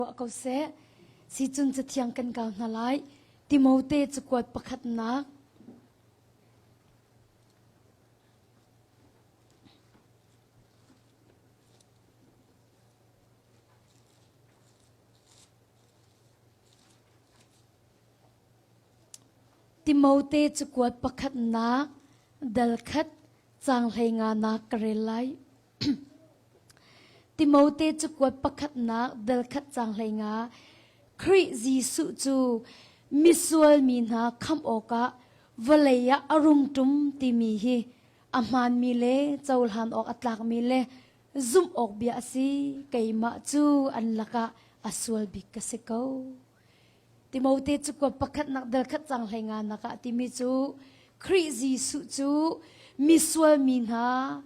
Ruah ko seh. Sicun cathiang kan kau hna lai. Timote cakuat pakhatnak. Timote cakuat pakhatnak dal khat caang hlei nga nak ka rel lai. Timote cakuat pakhatnak dal khat caang 15 Khrih Jesuh cu misual mi hna khamh awkah vawlei ah a rung ṭum timi hi a hmaanmi le cohlan awk a tlakmi le zumh awk bia a si. Keimah cu an lakah a sual bik ka si ko. Timote cakuat pakhatnak dal khat caang 15 nak ah timi cu Khrih Jesuh cu misual mi hna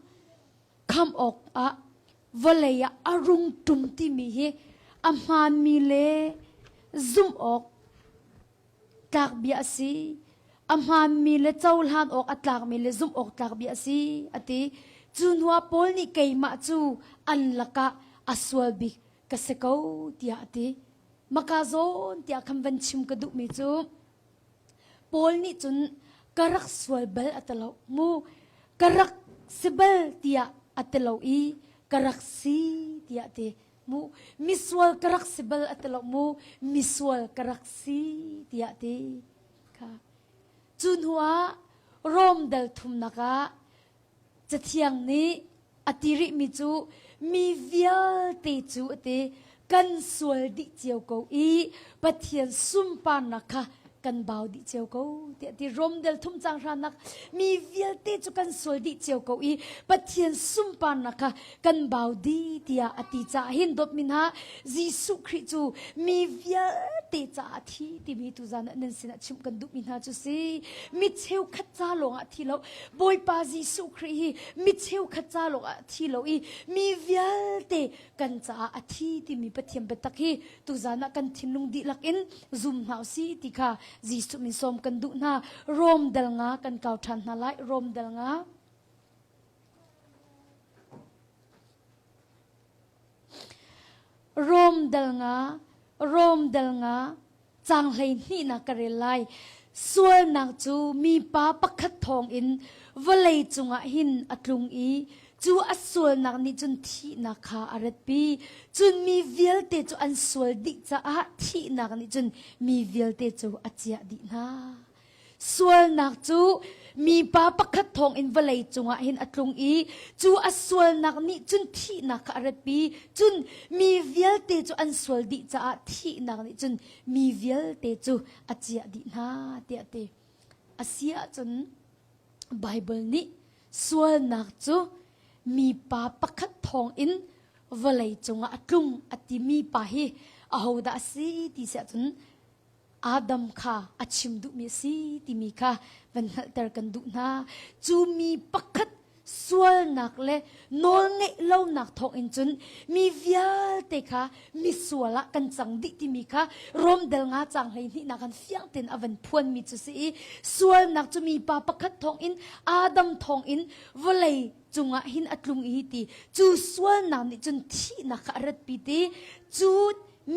khamh awkah vawlei ah a rung ṭum timi hi a hmaanmi le zumh awk tlak bia a si. A hmaanmi le cohlan awk a tlakmi le zumh awk tlak bia a si a ti. Cu hnuah Paul nih keimah cu an lakah a sual bik ka si ko tiah a ti. Maka zawn tiah khan van chim ka duhmi cu Paul nih cun ka rak sual bal a ti lo mu ka rak si bal tiah a ti lo i ka rak si tiah ti mu misual ka rak si bal a ti lo mu misual ka rak si tiah ti kha cu hnu ah Rom dal thumnak ah Cathiang nih a ti rihmi cu mi vialte cu a ti kan sual dih cio ko i Pathian sunparnak kha kan bau dih cio ko tiah ti Rom del thum cang hranak mi vialte cu kan sual dih cio ko i Pathian sunparnak kha kan bau dih tiah a ti caah hin dawtmi hna Jesuh Khrih cu mi vialte caah a thi timi tuzan ah nan sinah chimh kan duhmi hna cu si mi cheukhat ca lawngah thi lo Bawipa Jesuh Khrih hi mi cheukhat ca lawng ah thi lo i mi vialte kan caah a thi timi Pathian biatak hi tuzan ah kan thinlung dihlak in zum hna usih ti kha Jesuh min sawm kan duh hna. Rom dal nga kan kau ṭhan hna lai. Rom dal nga. Rom dal nga, Rom dal nga, Caang 12 ka rel lai. Sualnak cu mipa pakhat thawngin vawlei cungah hin a tlung i cu a sualnak nih cun thihnak kha a ratpi. Cun mi vialte cu an sual dih caah thihnak nih cun mi vialte cu a ciah dih hna. Sualnak cu mipa pakhat thawngin vawlei cungah hin a tlung i cu a sualnak nih cun thihnak kha a ratpi. Cun mi vialte cu an sual dih caah thihnak nih cun mi vialte cu a ciah dih hna tiah a ti. A si ahcun Baibal nih sualnak cu mipa pakhat thawngin vawlei cungah a tlung a timi pa hi ahodah a si ti si ahcun Adam kha a chim duhmi a si timi kha van hngalhter kan duh hna. Cu mi pakhat sualnak le nawlngeih lonak thawngin cun mi vialte kha misual ah kan cang dih timi kha Rom del nga cang 12 nak kan fiang tein a van phuanmi cu si i sualnak cu mipa pakhat thawngin Adam thawngin vawlei cungah hin a tlung i ti cu sualnak nih cun thihnak kha a ratpi ti cu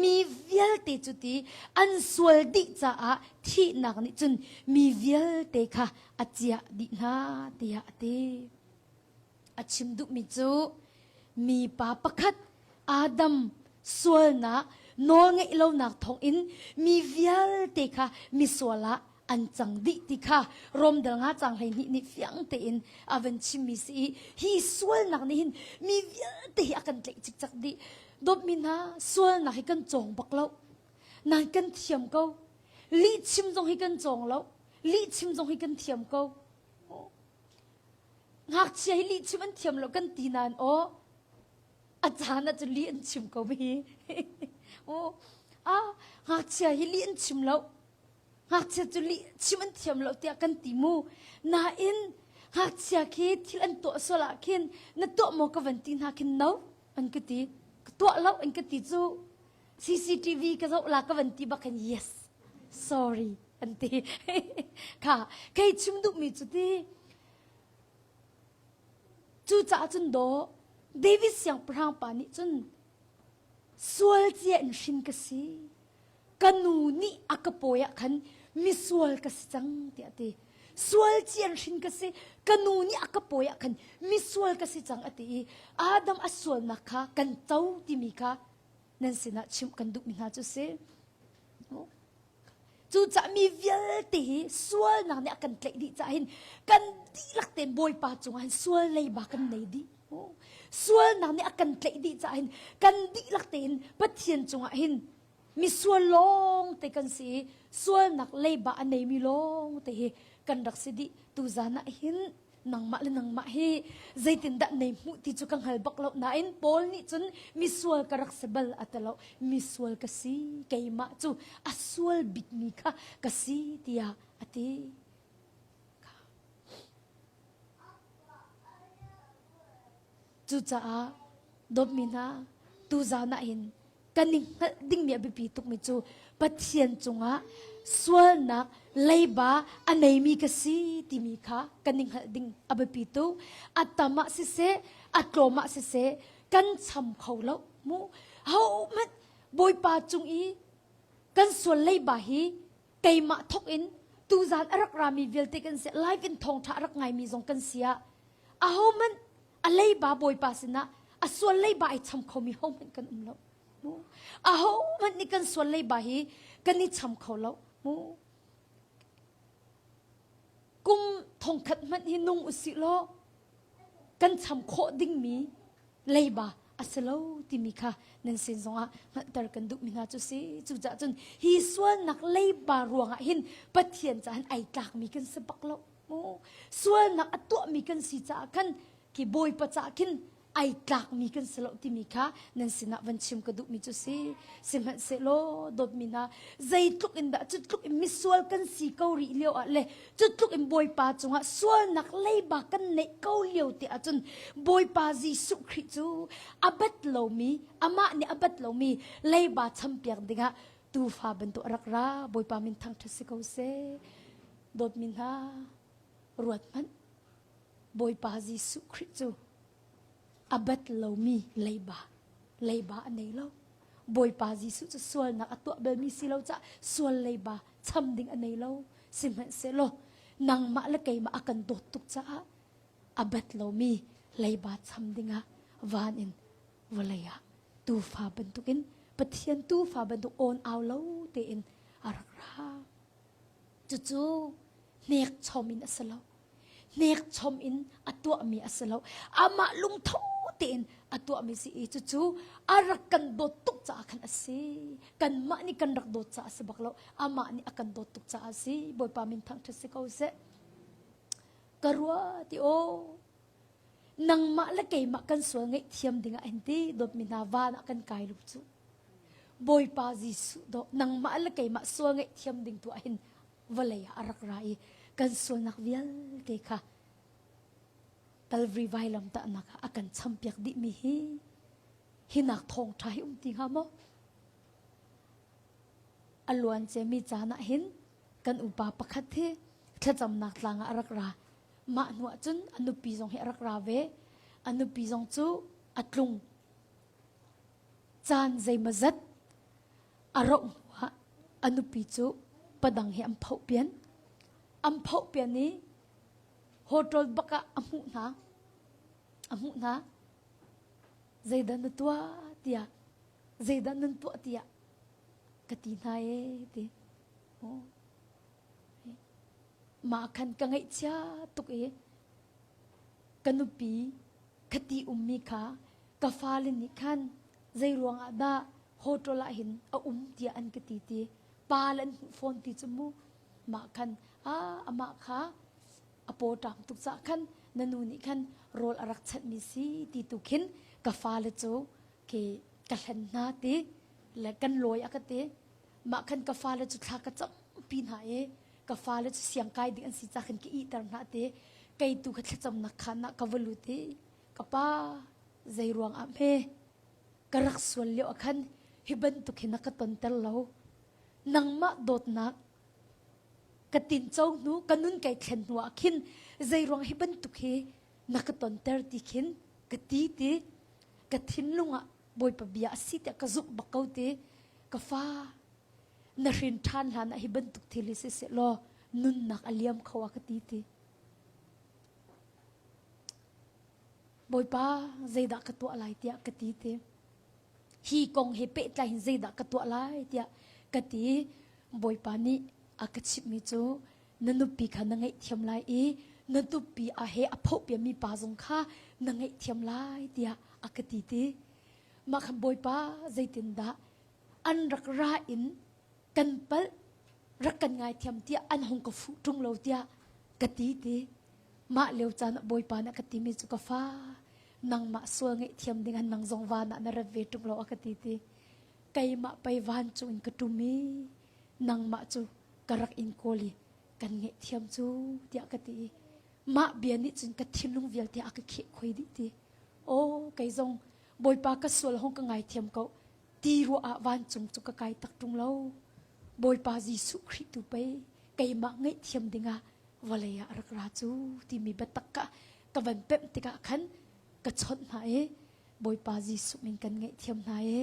mi vialte cu ti an sual dih caah thihnak nih cun mi vialte kha a ciah dih hna tiah a ti. A chim duhmi cu mipa pakhat Adam sualnak nawlngeih lonak thawngin mi vialte kha misual ah an cang dih ti kha Rom dal nga cang 12 nih fiang tein a van chimmi si i hi sualnak nih hin mi vialte hi a kan tlaih cikcak dih. Dawtmi hna sualnak hi kan cawng bak lo. Nan kan thiam ko. Lih chim zong hi kan cawng lo. Lih chim zong hi kan thiam ko. Ngakchia hi lih chim an thiam lo kan ti nain aw a caan ah cun lih an chim ko mi. Aw ah ngakchia hi lih an chim lo. Ngakchia cu lih chim an thiam lo tiah kan ti mu. Nain ngakchia khi thil an tuah sual ah khin na tuah maw ka van ti hna khin no an ka ti. Ka tuah lo an ka ti cu CCTV ka zoh la ka van ti bak khin yes sorry an ti. Kha kei chim duhmi cu ti cucaah cun daw David siangpahrang pa nih cun. Sual cia in hrin ka si. Ka nu nih a ka pawi ah khan misual ka si cang tiah a ti. Sual cia in hrin ka si. Ka nu nih a ka pawi ah khan misual ka si cang a ti i Adam a sualnak kha kan co timi kha nan sinah chimh kan duhmi hna cu si. Cucaah mi vialte hi sualnak nih a kan tlaih dih caah hin kan dihlak tein Bawipa cungah hin sual leiba kan nei dih. Sualnak nih a kan tlaih dih caah hin kan dihlak tein Pathian cungah hin misual lawng te kan si i sualnak leiba a neimi lawng te hi kan rak si dih. Tuzan ah hin nangmah le nangmah hi zeitindah nei hmuh ti cu ka hngal bak lo nain Paul nih cun misual ka rak si bal a ti lo misual ka si keimah cu a sual bikmi kha ka si tiah a ti cucaah dawtmi hna tuzan ah hin kan i hngalh dingmi a biapi tukmi cu Pathian cungah sualnak leiba a neimi ka si timi kha kan i hngalh ding a biapi tuk. A tam ah siseh, a tlawm ah siseh, kan cham kho lo mu. Hohmanh Bawipa cung i kan sual leiba hi keimah thok in tuzan a rak rami vialte kan si live in thawngṭha a rak ngaimi zong kan si ah ahohmanh a leiba bawipa sinah a sual leiba ai cham khomi hohmanh kan um lo mu ahohmanh nih kan sual leiba hi kan i cham kho lo mu kum thongkhat hmanh hi nung usih law kan cham khawh dingmi leiba a si lo timi kha nan sin zongah hngalhter kan duhmi hna cu si cucaah cun hi sualnak leiba ruangah hin Pathian caah hin ai tlakmi kan si bak lo mu sualnak a tuahmi kan si caah khan khi Bawipa caah khin ai tlakmi kan si lo timi kha nan sinah van chim ka duhmi cu si sihmanhsehlaw dawtmi hna zeitluk in dah cu tluk in misual kan si ko rih lio ah le cu tluk in Bawipa cungah sualnak leiba kan neih ko lio te ahcun Bawipa Jesuh Khrih cu a bat lomi amah nih a bat lomi leiba champiak dingah tuufa bantuk a rak ra Bawipa min thangṭhat si ko seh dawtmi hna ruat hmanh Bawipa Jesuh Khrih cu a bat lomi leiba leiba a nei lo Bawipa Jesuh cu sualnak a tuah balmi si lo caah sual leiba cham ding a nei lo sihmanhsehlaw nangmah le keimah a kan dawt tuk caah a bat lomi leiba cham dingah van in vawlei ah tuufa bantukin Pathian tuufa bantuk awn au lo tein a rak ra cucu hnek chom in a si lo hnek chom in a tuahmi a si lo amah lungtho tein a tuahmi si i cucu a rak kan dawt tuk caah khan a si kanmah nih kan rak dawt caah a si bak lo amah nih a kan dawt tuk caah a si bawipa min thangṭhat si ko seh ka rua ti aw nangmah le keimah kan sual ngaihthiam dingah hin ti dawtmi hna van ah kan kai lu cu Bawipa Jesuh dawh nangmah le keimah sual ngaihthiam ding tu ah hin vawlei ah a rak ra i kan sualnak vialte kha Calvary vailamtahnak ah a kan champiak dihmi hi hinak thawngṭha hi um ti hnga maw? A luan ciami caan ah hin kan upa pakhat hi thlacamnak tlang ah a rak ra. Mah hnu ah cun a nupi zong hi a rak ra ve. A nupi zong cu a tlung. Caan zeimawzat a rauh hnuah a nupi cu padang he an phoh pian. An phoh pian i hotel bak ah a hmuh hna. A hmuh hna. Zeidah na tuah tiah zeidah nan tuah tiah ka ti hna ee ti. Oh. Mah khan ka ngaihchia tuk i ka nupi khati ummi kha ka fale nih khan zei ruangah dah hotel ah hin a um tiah an ka ti ti pa le an hmuh fawn ti cu mu mah khan ah amah kha a paw ṭam tuk cah khan na nu nih khan rawl a rak chanhmi si ti tu khin ka fale cu ke ka hlen hna ti le kan lawi a ka ti mah khan ka fale cu thla ka campi hna i ka fale cu siang kai ding an si ca khan ka ihter hna ti kei tu kha thlacamnak khan ah ka va lut i ka pa zei ruang ah hme ka rak sual lio ah khan hi bantuk hin na ka tonter lo nangmah dawtnak ka tinco hnu ka nun kai thlen hnu ah khin zei ruang hi bantuk hi na ka tonter ti khin ka ti ti ka thinlung ah. Bawipa bia a si tiah ka zumh bak ko ti. Ka fa, na hrin ṭhan hlan ah hi bantuk thil hi si seh law nunnak a liam kho a ka ti ti. Bawipa, zeidah ka tuah lai tiah ka ti ti. Hi kong he pehtlai in zeidah ka tuah lai tiah ka ti. Bawipa nih a ka chimhmi cu na nupi kha na ngaihthiam lai i na nupi a he a phohpiami pa zong kha na ngaihthiam lai tiah a ka ti ti. Mah khan Bawipa zeitindah an rak ra in kan palh rak kan ngaithiam tiah an hung ka fuh ṭung lo tiah ka ti ti. Mah lio caan ah Bawipa nih a ka timi cu ka fa nangmah sual ngaihthiam ding an nang zong van ah na rat ve ṭung lo a ka ti ti. Keimah pei vancung in ka ṭum i nangmah cu ka rak in kawl i kan ngaihthiam cu tiah ka ti i mah bia nih cun ka thinlung vialte a ka kheh khoi dih ti. Aw kei zong Bawipa ka sual hong ka ngaithiam ko ti ruah ah vancung cu ka kai tak ṭung lo. Bawipa Jesuh Khrih tu pei keimah ngaihthiam dingah vawlei ah rak ra cu timi biatak ka ka van pemh tikah khan ka chawnh hna i Bawipa Jesuh min kan ngaihthiam hna e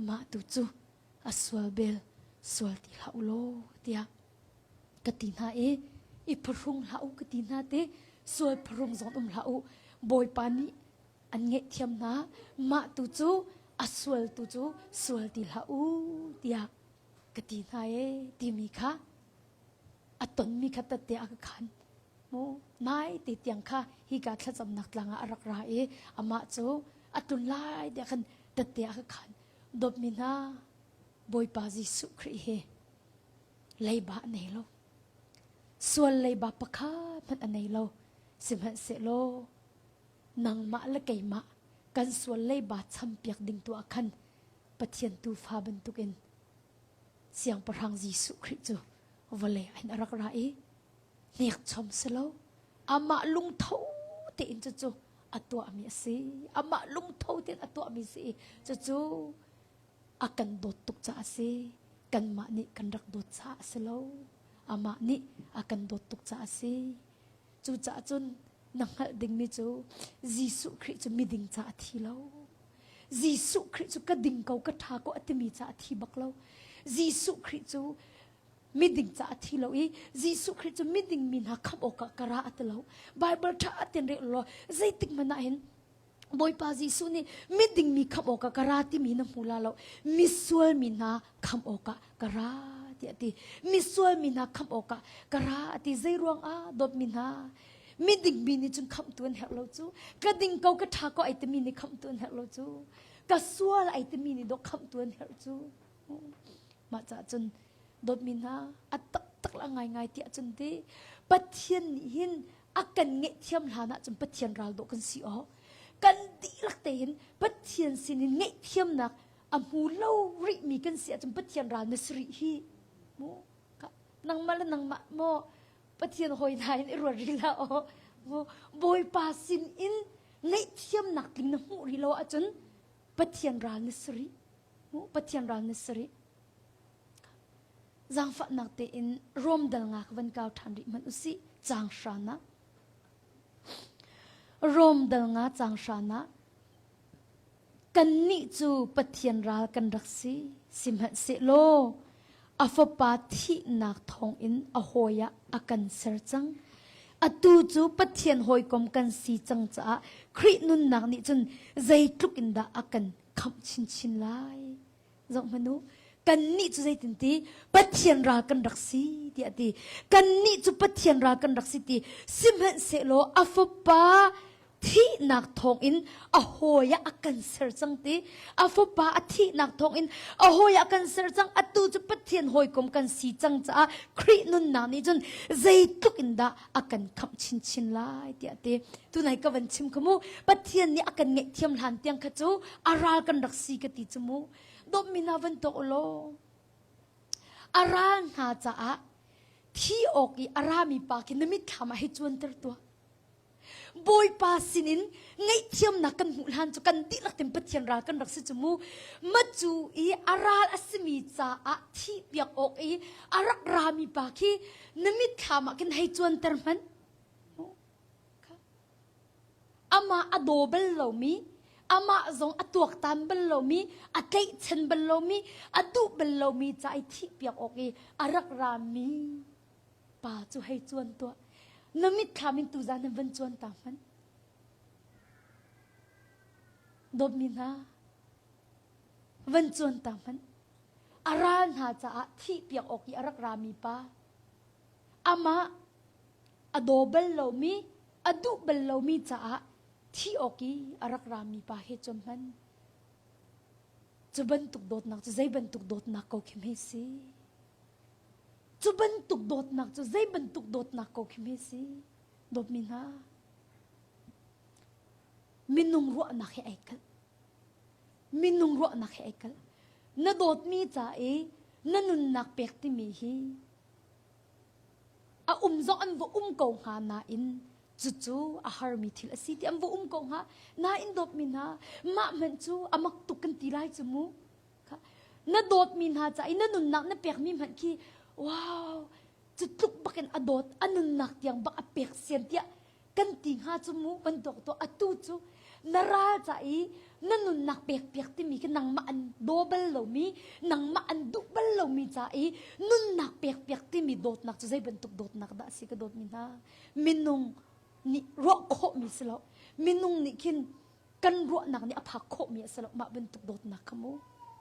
mah tu cu a sual bel sual ti hlah u law tiah ka ti hna i i phuhrung hlah u ka ti hna te sual phuhrung zong um hlah u Bawipa nih an ngaihthiam hna mah tu cu a sual tu cu sual ti hlah u tiah ka ti hna e timi kha a tonmi kha tatte a ka khan mu nai te tiang kha hika thlacamnak tlang ah a rak ra i amah cu a tlun lai tiah khan tatte a ka khan dawtmi hna Bawipa Jesuh Khrih hi leiba a nei lo sual leiba pakhat hmanh a nei lo sihmanhsehlaw nangmah le keimah kan sual leiba champiak ding tu ah khan Pathian tuufa bantukin Siangpahrang Jesuh Khrih cu vawlei ah hin a rak ra i hnekchom si lo amah lungtho tein cucu a tuahmi a si amah lungtho tein a tuahmi si i cucu a kan dawt tuk caah a si kanmah nih kan rak dawt caah a si lo amah nih a kan dawt tuk caah a si cucaah cun na hngalh dingmi cu Jesuh Khrih cu miding caah a thi lo Jesuh Khrih cu ka ding ko ka ṭha ko a timi caah a thi bak lo Jesuh Khrih cu miding caah a thi lo i Jesuh Khrih cu miding mi hna khamh awkah ka ra a ti lo Bible ṭha tein rel law zeitik hmanh ah hin Bawipa Jesuh nih miding mi khamh awkah ka ra timi na hmu la lo misual mi hna khamh awkah ka ra tiah a ti misual mi hna khamh awkah ka ra a ti zei ruang ah dawtmi hna miding mi nih cun khamhtu an herh lo cu ka ding ko ka ṭha ko ai timi nih khamhtu an herh lo cu ka sual ai timi nih dawh khamhtu an herh cu mah caah cun dawtmi hna a taktak la ngaingai tiah cun ti Pathian nih hin a kan ngaihthiam hlan ah cun Pathian ral dawh kan si awk kan dihlak tein Pathian sinin ngaihthiamnak a hmu lo rihmi kan si ahcun Pathian ral na si rih hi mu nangmah le nangmah maw Pathian hawi hna in i ruat rih hlah aw mu Bawipa sin in ngaihthiamnak tling na hmuh rih lo ahcun Pathian ral na si rih mu Pathian ral na si rih Zaangfahnak tein Rom dal nga ka van kau ṭhan rih hmanh usih caang hran ah. Rom dal nga caang hran ah kannih cu Pathian ral kan rak si sihmanhsehlaw a fapa thihnak thawngin a hawi ah a kan ser cang. Atu cu Pathian hawikom kan si cang caah Khrih nunnak nih cun zeitluk in dah a kan khamh chinchin lai. Zoh hmanh u, kannih cu zeitin ti Pathian ral kan rak si tiah a ti. Kannih cu Pathian ral kan rak si ti. Sihmanhsehlaw a fapa thihnak thawngin a hawi ah a kan ser cang ti. A fapa a thihnak thawngin a hawi ah a kan ser cang. Atu cu Pathian hawikom kan si cang caah Khrih nunnak nih cun zeitluk in dah a kan khamh chinchin lai tiah a ti. Tunai ka van chim kha mu Pathian nih a kan ngaihthiam hlan tiang kha cu a ral kan rak si ka ti cu mu. Dawtmi hna van tuak u law a ral hna caah thi awk i a rami pa khi na mitthlam ah hei cuanter tuah. Bawipa sinin ngaihthiamnak kan hmuh hlan cu kan dihlak tein Pathian ral kan rak si cu mu. Macu i a ral a simi caah thih piak awk i a rak rami pa khi na mitthlam ah khin hei cuanter hmanh. Amah a daw bal lomi, Amah zong a tuaktan bal lomi, a tlaihchan bal lomi, a duh bal lomi ca i thihpiak awk i a rak rami pa cu hei cuan tuah. Na mitthlam in tuzan nan van cuan ta hmanh. Dawtmi hna, van cuan ta hmanh. A ral hna caah thihpiak awk i a rak rami pa, amah a daw bal lomi, a duh bal lomi caah thih awk i a rak rami pa he cuan hmanh. Cu bantuk dawtnak cu zei bantuk dawtnak ko khi hme si? Cu bantuk dawtnak cu zei bantuk dawtnak ko khi hme si? Dawtmi hna, minung ruahnak he ai kalh. Minung ruahnak he ai kalh. Na dawtmi ca i na nunnak pek timi hi a um zong an va um ko hnga nain cucu a harmi thil a si ti an va um ko hnga nain dawtmi hna mah hmanh cu a mak tuk kan ti lai cu mu na dawtmi hna ca i na nunnak na pekmi hmanh khi wow cu tluk bakin a dawt a nunnak tiang bak a pek sian tiah kan ti hnga cu mu bantuk to atu cu na ral ca i na nunnak pek piak timi khi nangmah an daw bal lomi nangmah an duh bal lomi ca i nunnak pek piak timi dawtnak cu zei bantuk dawtnak dah si ka dawtmi hna minung nih ruah khawhmi si lo minung nih khin kan ruahnak nih a phak khawhmi a si lo mah bantuk dawtnak kha mu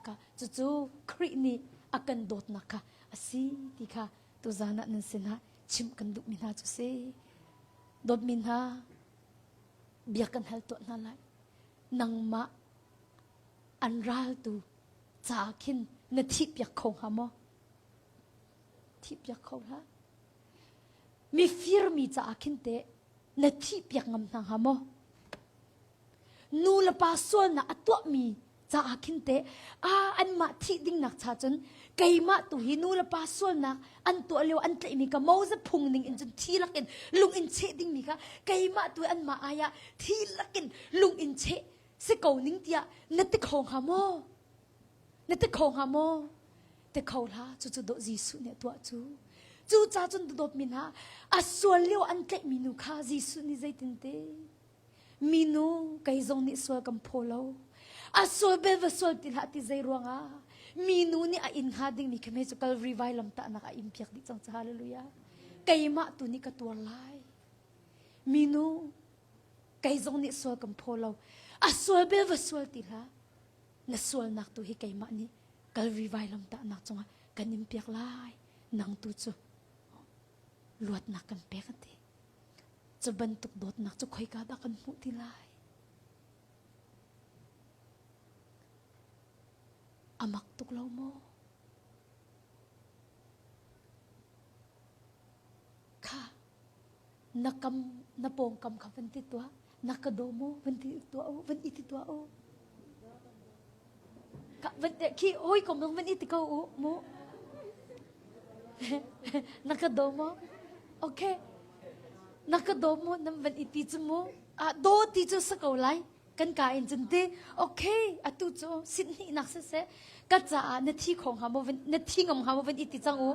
ka cucu Khrih nih a kan dawtnak kha a si ti kha tuzan ah nan sinah chimh kan duhmi hna cu si dawtmi hna bia kan hal tuah hna lai nangmah an raltu caah khin na thih piak kho hnga maw thih piak kho hlah mifir mi caah khin teh na thih piak ngam hna hnga maw Nu le pa sualnak a tuahmi caah khin teh ah anmah thih dingnak cha cun keimah tu hi nu le pa sualnak an tuah lio an tlaihmi ka Moses phung ning in cun thi lakin lung in cheh dingmi kha keimah tu anmah ai ah thi lakin lung in cheh si ko ning tiah na ti kho hnga maw? Na ti kho hnga maw? Ti kho hlah cucu dawh Jesuh nih a tuah cu. Cu ca cun dawtmi hna a sual lio an tlaihmi nu kha Jesuh nih zeitinte Minu kei zong nih sual kan phaw lo. A sual bel va sual ti hlah ti zei ruangah minu nih a inn hnga dingmi khi mei cu Calvary vailam tahnak a in piak dih cang ca hallelujah. Keimah tu nih ka tuar lai. Minu kei zong nih sual kan phaw lo. A sual bel va sual ti hlah. Na sualnak tu hi keimah nih Calvary vailam tahnak cungah kan in piak lai. Nang tu cu luatnak kan pek a ti. Cu bantuk dawtnak cu khoika dah kan hmuh ti lai? A mak tuk lo maw? Kha na kam na pawngkam kha van ti tuah na ka daw maw van ti tuah u van i ti tuah u ka van khi hawikom zong van i ti ko u mu na ka daw maw okay na ka daw maw nan van i ti cu mu ah daw ti cu sa ko lai kan ka in cun ti okay atu cu sit hnih nak siseh ka caah na thi kho hnga maw na thi ngam hnga maw van i ti cang u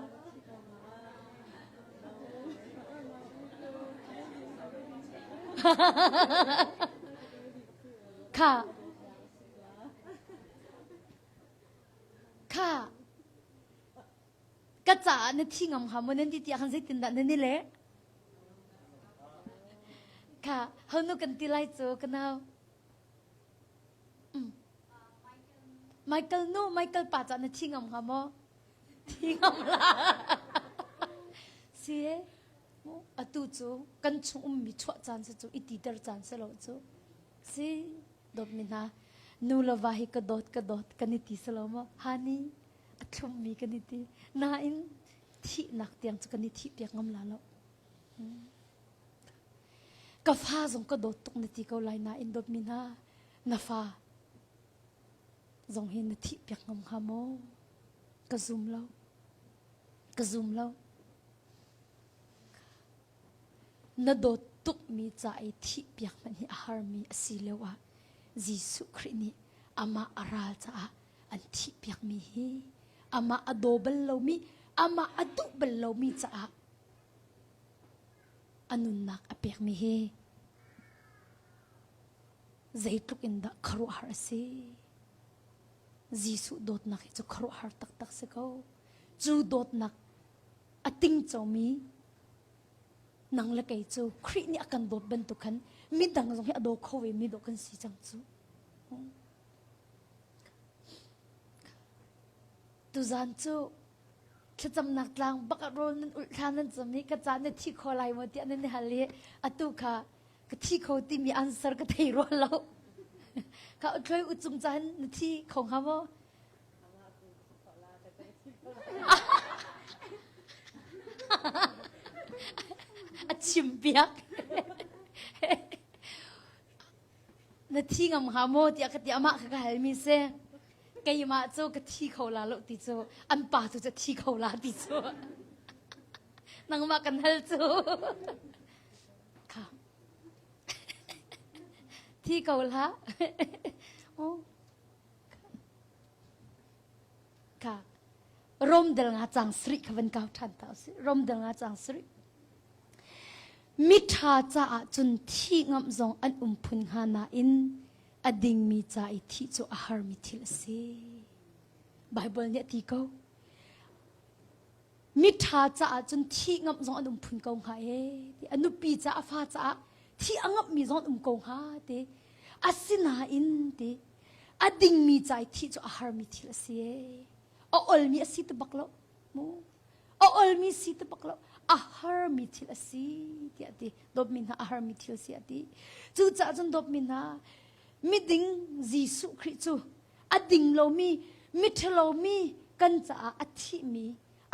kha Kha ka caah na thi ngam hnga maw nan ti tiah khan zeitindah nan i leh? Kha honu kan ti lai cu ka nau. Mm. Michael nu Michael pa caah na thi ngam hnga maw? Thi ngam la. Si e. Atu cu kan chung ummi chuah caan si cu i titer caan si lo cu. Si dawtmi hna nu le va hi ka dawt ka dawt kan i ti si lo maw hani a thlummi kan i ti nain thihnak tiang cu kan i thih piak ngam la lo hmm. ka fa zong ka dawt tuk na ti ko lai nain dawtmi hna na fa zong hi na thih piak ngam hnga maw ka zum lo ka zum lo Na dawt tukmi ca i thihpiak hmanh hi a harmi a si lioah Jesuh Khrih nih amah a ral caah an thihpiakmi hi amah a daw bal lomi, amah a duh bal lomi caah a nunnak a pekmi hi. Zeitluk in dah khuaruahhar a si. Jesuh dawtnak hi cu khuaruahhar taktak si ko. Cu dawtnak a tingcomi nang le kei cu Khrih nih a kan dawt bantuk khan midang zong hi a daw kho ve mi dawh kan si cang cu. Tuzan cu thlacamnak tlang bak ah rawl nan ulh thla nan cam i ka ca na thi kho lai maw tiah nan i hal i atu kha ka thi kho timi answer ka thei rua lo. Ka uthloi ucung caan na thi kho hnga maw? A chim piak. Na thi ngam hnga maw tiah ka ti amah kha ka halmi si. Keimah cu ka thi kho la lo ti cu an pa cu cu thi kho la ti cu. Nangmah kan hal cu. Kha. Thi ko hlah. Oh. Ka Rom dal nga cang sri kha van kau ṭhan ta usih. Rom dal nga cang sri. Miṭha caah cun thi ngamh zong an um phun hnga nain a dingmi ca i thih cu a harmi thil a si. Baibal nih a ti ko. Miṭha caah cun thih ngamh zong an um phun ko hnga ee ti. A nupi caah a fa caah thih a ngamhmi zong an um ko hnga ti. Asinain ti a dingmi ca i thih cu a harmi thil a si ee. A olmi a si ti bak lo. Mu. A olmi si ti bak lo. A harmi thil a si tiah ti. Dawtmi hna a harmi thil si a ti. Cucaah cun dawtmi hna miding Jesuh Khrih cu a ding lomi miṭhalomi kan caah a thihmi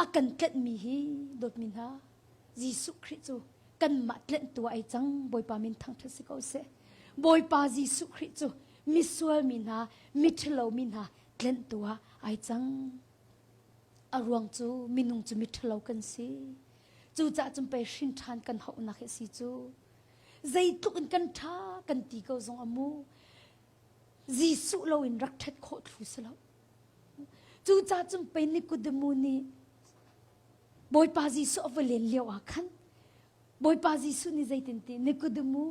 a kan tlenhmi hi dawtmi hna Jesuh Khrih cu kanmah tlenhtu ah ai cang Bawipa min thangṭhat si ko seh Bawipa Jesuh Khrih cu misual mi hna miṭhalo mi hna tlenhtu ah ai cang a ruang cu minung cu miṭhalo kan si cucaah cun pei hrin ṭhan kan hauhnak hi a si cu zeitluk in kan ṭha kan ti ko zong a mu Jesuh loin rak ṭhat khawh thlu si lo. Cucaah cun pei Nikodemu nih Bawipa Jesuh a va len lio ah khan Bawipa Jesuh nih zeitin ti Nikodemu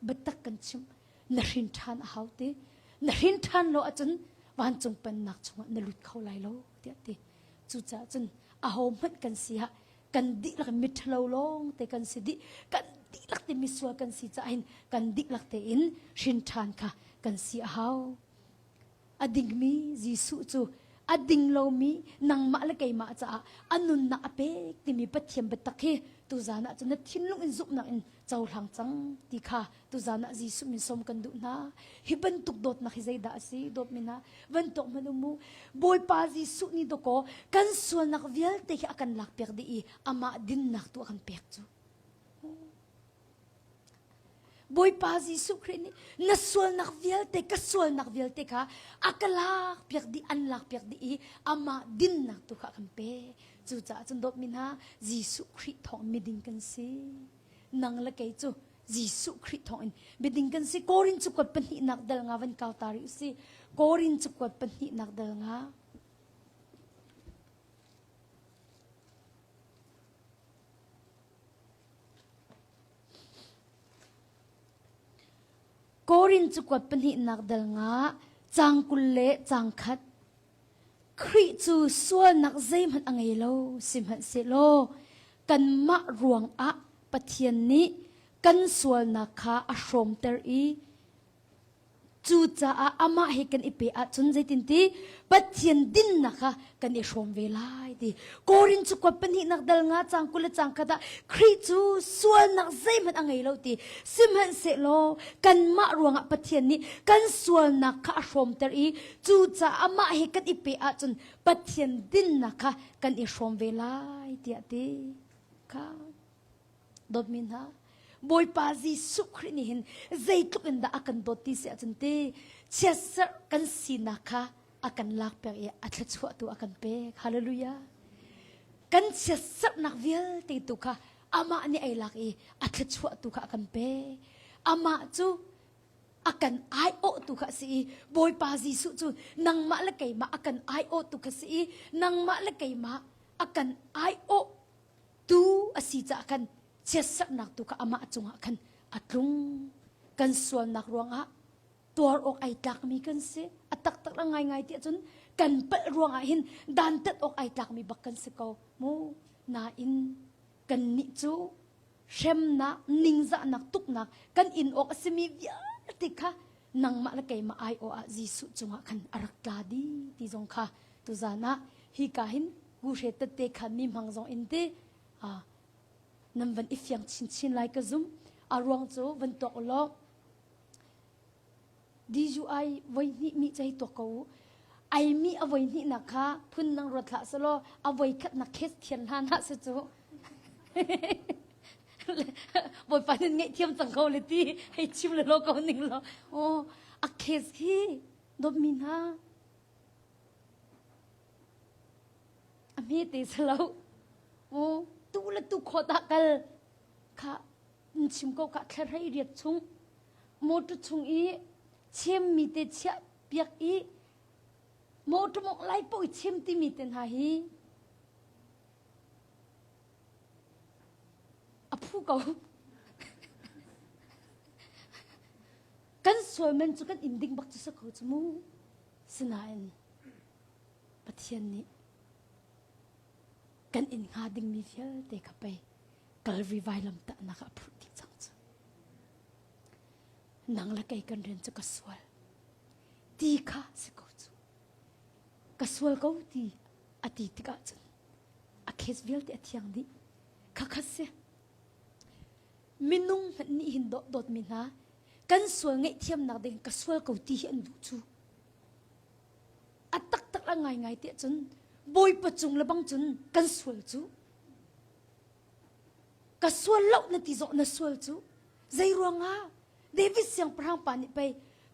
biatak kan chimh na hrin ṭhan a hau ti na hrin ṭhan lo ahcun vancung pennak chungah na lut kho lai lo tiah ti cucaah cun aho hmanh kan si ah kan dihlak miṭhalo lawng te kan si dih kan dihlak te misual kan si caah hin kan dihlak tein hrin ṭhan kha kan si a hau a dingmi Jesuh cu a ding lomi nangmah le keimah caah a nunnak a pek timi Pathian biatak hi tuzan ah cun na thinlung in zumhnak in cohlang cang ti kha tuzan ah Jesuh min sawm kan duh hna hi bantuk dawtnak hi zeidah a si dawtmi hna van tuak hmanh u mu Bawipa Jesuh nih dawkaw kan sualnak vialte hi a kan lakpiak dih i amah dinnak tu a kan pek cu Bawipa Jesuh Khrih nih na sualnak vialte ka sualnak vialte kha a ka lakpiak dih an lakpiak dih i amah dinnak tu kha a kan pek cucaah cun dawtmi hna Jesuh Khrih thawng miding kan si nang le kei cu Jesuh Khrih thawngin miding kan si. Korin cakuat pahnihnak dal nga van kau ta rih usih. Korin cakuat pahnihnak dal nga. Korin cakuat pahnihnak dal nga cang 20 le cang khat. Khrih cu sualnak zeihmanh a ngei lo, sihmanhsehlaw kanmah ruangah Pathian nih kan sualnak kha a hrawmter i cucaah amah he kan i pe ahcun zeitinti Pathian dinnak kha kan i hrawm ve lai ti. Korin cu kuat pahnihnak dal nga cang 20 le cang khat ah Khrih cu sualnak zeihmanh a ngei lo ti. Sihmanhsehlaw kanmah ruangah Pathian nih kan sualnak kha a hrawmter i Cucaah amah he kan i pe ahcun Pathian dinnak kha kan i hrawm ve lai tiah ti kha dawtmi hna Bawipa Jesuh Khrih nih hin zeitluk in dah a kan dawt ti si ahcun ti chiatserh kan sinak kha a kan lakpiak i a thluachuah tu a kan pek hallelujah kan chiatserhnak vialte tu kha amah nih ei lak i a thluachuah tu kha a kan pek amah cu a kan aiawhtu kha a si i Bawipa Jesuh cu nangmah le keimah a kan aiawhtu kha si i nangmah le keimah a kan aiawhtu a si caah khan chiatserhnak tu kha amah cungah khan a tlung kan sualnak ruangah. Tuar awk ai tlakmi kan si. A taktak a ngaingai tiah cun kan palh ruangah hin dantat awk ai tlakmi bak kan si ko. Mu nain kannih cu hremnak, ningzahnak, tuknak kan in awk a simi vialte kha nangmah le keimah aiawh ah Jesuh cungah khan a rak tla dih ti zong kha tuzan ah hi ka hin guhre tette khan mi hmang zong in ti nan van i fiang chinchin lai ka zum. A ruang cu van tuak u law DUI voi hnih mi cei tuak ko u. Ai mi a voi hnih nak kha phun nang ruat hlah selaw a voi khat nak case thian hna na se cu. Bawipa nin ngeih thiam cang ko le ti hei chim le lo ko ning lo. Oh, a case hi dawtmi hna a hme te selo. Oh, tu le tu khawt ah kal kha in chim ko ka thlarei riat chung motor chung i chimmi te chiah piak i motor mong lai po i chim timi te hna hi a phu ko kan sual men cu kan in ding bak cu sa ko cu mu sinain Pathian nih kan in hnga dingmi vialte kha pei Calvary vailamtahnak ah a phurh dih cang cu. Nang le kei kan rian cu ka sual. Ti kha si ko cu. Ka sual ko ti a ti tikah cun a case vialte a thiang dih. Khakhat si. Minung hmanh nih hin dawtmi hna kan sual ngaihthiamnak ding ka sual ko ti hi an duh cu. A taktak a ngaingai tiah cun Bawipa cung le bang cun kan sual cu. Ka sual lo na ti zawh na sual cu zei ruangah David siangpahrang pa nih pei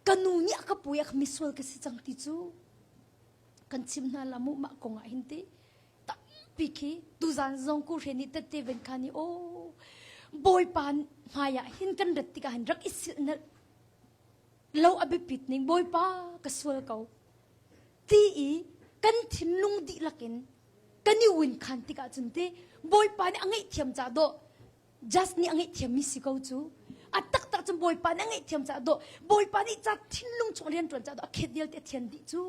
ka nu nih a ka pui a misual ka si cang ti cu kan chim hna la mu mah kong ah hin ti tampi khi tuzan zong ku hre nih tette ven kha ni o bawipa hmai ah hin kan rat tikah hin rak i silhnalh lo a biapit ning bawipa ka sual ko ti i kan thinlung dihlak in kan i win khan tikah cun ti bawipa nih a ngaihthiam ca dawh just nih a ngaihthiam mi si ko cu a taktak cun bawipa nih a ngaihthiam ca dawh bawipa nih ca thinlung chung rian ṭuan ca dawh a khet vialte a thian dih cu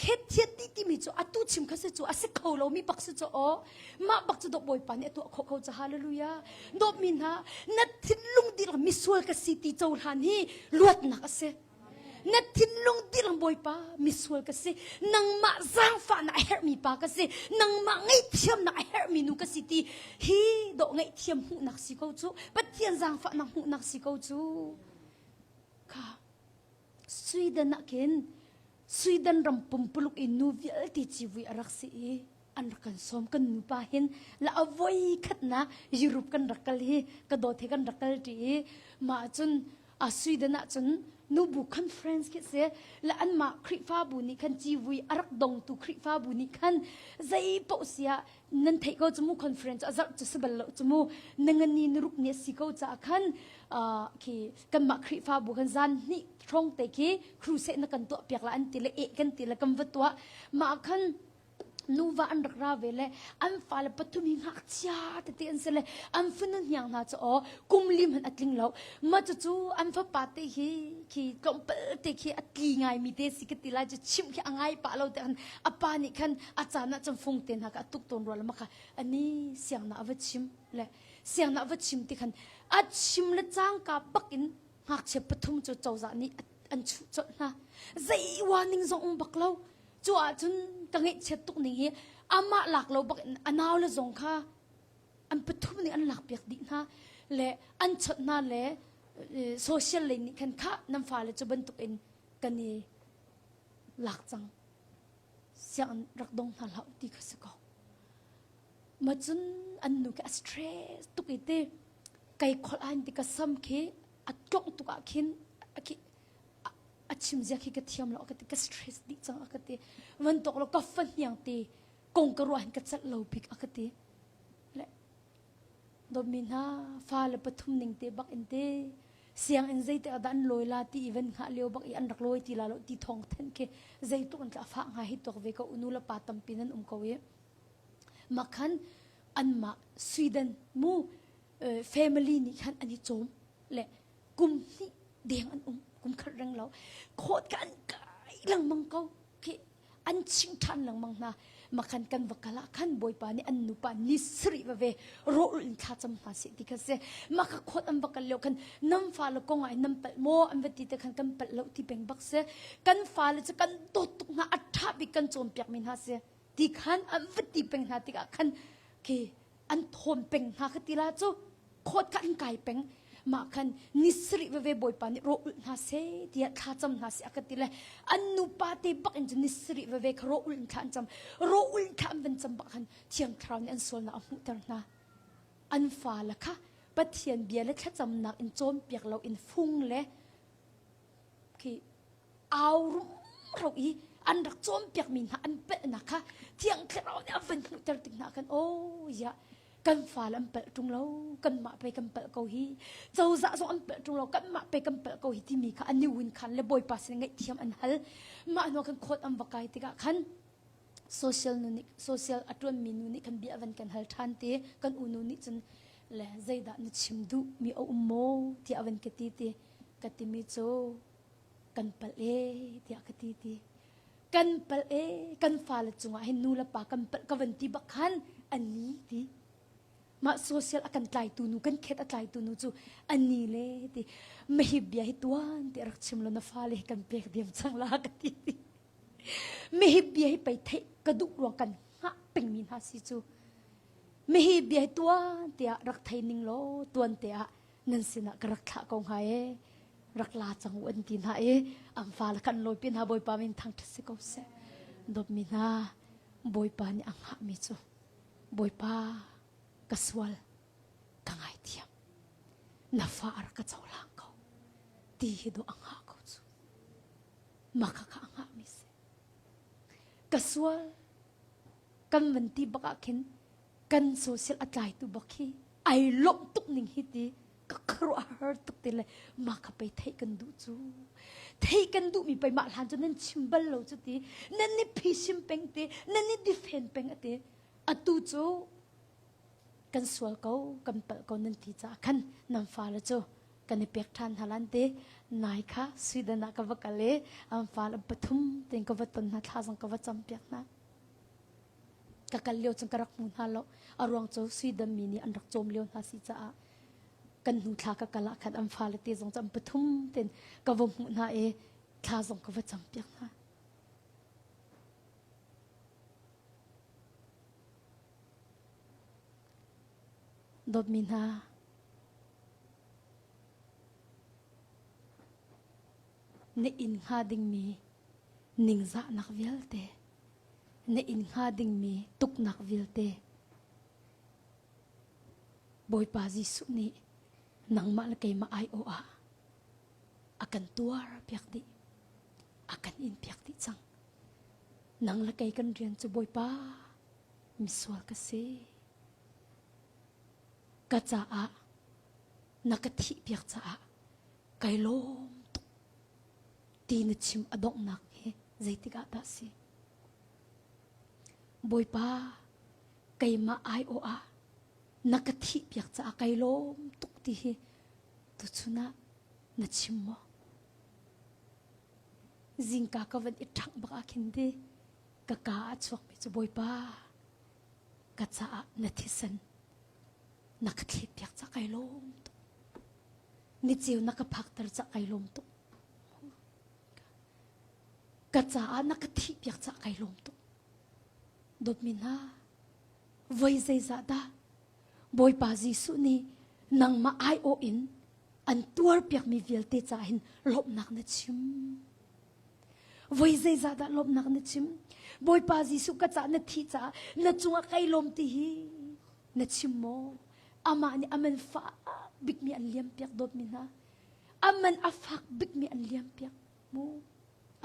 khet thian dih timi cu atu chim kha si cu a si kho lo mi bak si cu aw mah bak cu dawh bawipa nih a tuah khawh ko cu hallelujah dawtmi hna na thinlung dihlak misual ka si ti cohlan hi luatnak a si Na thinlung dihlak Bawipa misual ka si. Nangmah zaangfahnak a herhmi pa ka si. Nangmah ngaihthiamnak a herhmi nu ka si ti hi dawh ngaihthiam hmuhnak si ko cu. Pathian zaangfahnak hmuhnak si ko cu. Kha Sweden ah khin Sweden ram pumpuluk in nu vialte civui a rak si i an rak kan sawm kan nupa hin la a voi khatnak Europe kan rak kal hi ka dawt he kan rak kal ṭi i mah cun a Sweden ah cun nubu conference khi si le anmah Khrihfabu nih khan civui a rak dongtu Khrihfabu nih khan zei paoh sia nan theih ko cu mu conference a zarh cu si bal lo cu mu nangani nuruk ni a si ko caah khan khi kanmah Khrihfabu khan zan hnih hrawng te khi crusade na kan tuah piak la an ti le eh kan ti le kan va tuah mah khan nuva an rak ra ve le an fale pathum hi ngakchia tete an si le an fanu hniang hna cu aw kum lim han a tling lo ma cu cu an fapa te hi khi tlawmpal te khi a tli ngai mi te si ka ti lai cu chimh khi a ngai pah lo te khan a pa nih khan a caan ah cun fung te hna kha a tuk tawn rua le ma kha ani siang na a va chim le siang na a va chim ti khan a chim le cangka bak in ngakchia pathum cu cozah nih an chuh colh hna zei warning zong um bak lo Cu ahcun ka ngaihchiat tuk ning hi amah lak lo bak in a nau le zong kha an pathum nih an lak piak dih hna le an chawnh hna le social lei nih khan khah nan fale cu bantuk in kan i lak cang sianginn rak dong hna hlah ti kha si ko ma cun an nu khi a stress tuk i ti kai kholh an ti ka sam khi a tlongh tuk ah khin a chim zia khi ka thiam lo ka ti ka stress dih cang a ka ti van tok lo ka fa hniang te kong ka ruah hin ka celh lo bik a ka ti le dawtmi hna fa le pathum ning te bak in te sianginn zei te dah an lawi la ti even hngah lio bak i an rak lawi ti la lo ti thong then khi zeitluk an tla fa nga hi tok ve ko nu le pa tampi nan um ko i makhan anmah Sweden mu family nih khan an i cawm le kum hnih deng an um. Kum khat reng lo. Khawt ka an kai lengmang ko. Khi an ching ṭhan lengmang hna. Makhan kan va kal ah khan Bawipa nih an nupa ni sarih va ve rawh in thla cam hna seh ti kha si. Maka khawt an va kal lio khan nam fale kong ah nam palh maw an va ti te khan kan palh lo ti peng bak si. Kan fale cu kan dawt tuk hna a ṭha bik kan cawnpiak mi hna si. Ti khan an va ti peng hna tikah khan khi an thawn peng hna kha ti la cu khawt kha an kai peng mah khan ni sarih veve bawipa nih rawh ulh hna seh tiah thla cam hna seh a ka ti le an nupa te bak in cun ni sarih veve kha rawh ulh in thla an cam rawh ulh in thla an van cam bak khan thiang thlarau nih an sualnak a hmuhter hna an fale kha Pathian bia le thlacamnak in cawnpiak lo in fung le khi au rumro i an rak cawnpiakmi hna an palhnak kha thiang thlarau nih a van hmuhter tik hna khan oh ya kan fale an palh ṭung lo kanmah pei kan palh ko hi cozah zong an palh ṭung lo kanmah pei kan palh ko hi timi kha an i win khan le bawipa sin ngaihthiam an hal mah hnu kan khawt an va kai tikah khan social nu nih social a ṭuanmi nu nih khan bia van kan hal ṭhan te kan unu nih cun le zeidah na chim duh mi a um maw tiah van ka ti ti ka timi cu kan palh e tiah ka ti ti kan palh e kan fale cungah hin nu le pa kan palh ka van ti bak khan an ni ti mah social a kan tlaitu nu kan khet a tlaitu nu cu an ni le ti mahi bia hi tuan ti rak chim lo na fale hi kan pek diam cang la ka ti ti mihi bia hi pei theih ka duh ruang kan hngah pengmi hna si cu mihi bia hi tuan tiah rak thei ning law tuan te ah nan sinah ka rak thlah ko hnga e rak la cang u an ti hna i an fale kan lawipi hna bawipa min thangṭhat si ko seh dawtmi hna bawipa nih a hngahmi cu bawipa ka sual ka ngaithiam na fa a rak ka cohlang ko ti hi dawh a hngah ko cu maka kha a hngahmi si ka sual kan van ti bak ah khin kan social a tlaitu bak hi ai lawmh tuk ning hi ti ka khuaruahhar tuk ti le mah kha pei theih kan duh cu theih kan duhmi pei mah hlan cu nan chim bal lo cu ti nan ni phisim peng ti nan ni defend peng ati atu cu kan sual ko kan palh ko nan ti caah khan nan fale cu kan i pek ṭhan hna lan ti nai kha Sweden ah ka va kal i an fale pathum tein ka va ton hna thla zong ka va cam piak hna Ka kal lio cun ka rak hmu hna lo. A ruang cu Sweden mi nih an rak cawm lio hna si caah kan hnu thla ka kal ah khan an fale te zong cu an pathum ten ka va hmuh hna i thla zong ka va cam piak hna. Dawtmi hna, na inn hnga dingmi ningzahnak vialte na inn hnga dingmi tuknak vialte Bawipa Jesuh nih nangmah le keimah aiawh ah a kan tuar piak dih a kan in piak dih cang nang le kei kan rian cu Bawipa misual ka si ka caah na ka thih piak caah kai lawm tuk ti na chim a donghnak hi zeitik ah dah si Bawipa keimah aiawh ah na ka thih piak caah kai lawm tuk ti hi tuchun ah na chim maw zingka ka van i ṭhangh bak ah khin ti ka ka ah chuakmi cu Bawipa ka caah na thisen na ka thlet piak caah kai lawm tuk ni ceu na ka phakter caah kai lawm tuk Ka caah na ka thih piak caah kai lawm tuk. Dawtmi hna, voi zeizah dah Bawipa Jesuh nih nangmah aiawh in an tuar piakmi vialte caah hin lawmhnak na chim. Voi zeizah dah lawmhnak na chim? Bawipa Jesuh ka caah na thih caah na cungah kai lawm ti hi na chim maw? Amah nih a man fak bikmi an liam piak dawtmi hna. A man a fak bikmi an liam piak. Mu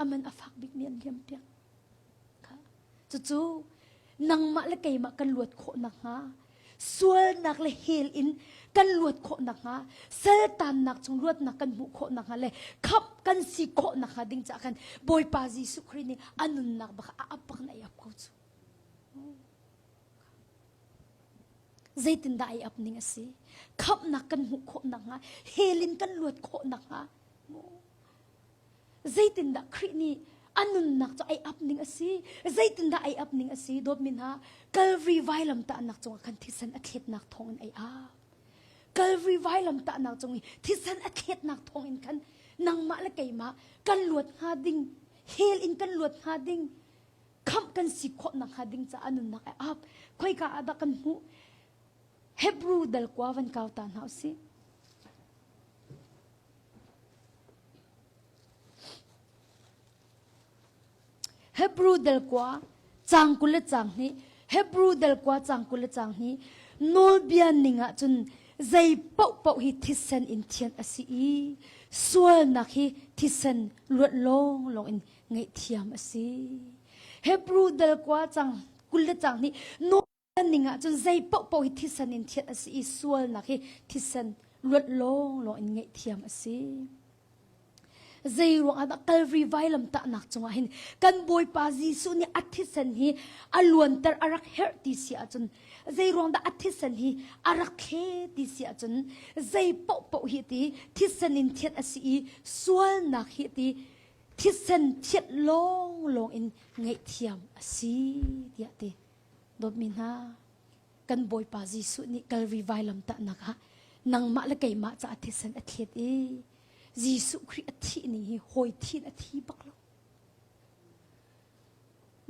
a man a fak bikmi an liam piak. Cucu nangmah le keimah kan luat khawh nakhnga sualnak le hell in kan luat khawh nakhnga saltannak chung luatnak kan hmuh khawh nakhnga le khamh kan si khawh nakhnga ding caah khan Bawipa Jesuh Khrih nih a nunnak bak a ap bak na i ap ko cu. Zeitindah ai ap ning a si? Khamhnak kan hmuh khawh nakhnga, hell in kan luat khawh nakhnga. Zeitindah Khrih nih a nunnak cu ai ap ning a si? Zeitindah ai ap ning a si? Dawtmi hna, Calvary vailamtahnak cungah khan thisen a thletnak thawngin ai ap. Calvary vailamtahnak cung i thisen a thletnak thawngin khan nangmah le keimah kan luat hnga ding, hell in kan luat hnga ding, khamh kan si khawh nakhnga ding caah nunnak ai ap. Khoika ah dah kan hmuh? Hebrew dal kua van kau ta hna usih. Hebrew dal kua cang 20 le cang hnih Hebrew dal kua cang 20 le cang hnih nawlbia ning ah cun zei paohpaoh hi thisen in thianh a si i sualnak hi thisen luat lawnglawng in ngaihthiam a si. Hebrew dal kua cang 20 le cang hnih ning ah cun zei paohpaoh hi thisen in thianh a si i sualnak hi thisen luat lawnglawng in ngaihthiam a si. Zei ruang ah dah Calvary vailamtahnak cungah hin kan Bawipa Jesuh nih a thisen hi a luanter a rak herh ti si ahcun zei ruang dah a thisen hi a rak thle ti si ahcun zei paohpaoh hi ti thisen in thianh a si i sualnak hi ti thisen thianh lawnglawng in ngaihthiam a si tiah ti. Dawtmi hna, kan Bawipa Jesuh nih Kalvari vailamtahnak ah nangmah le keimah caah thisen a thlet i Jesuh Khrih a thih ning hi hawi thin a thi bak lo.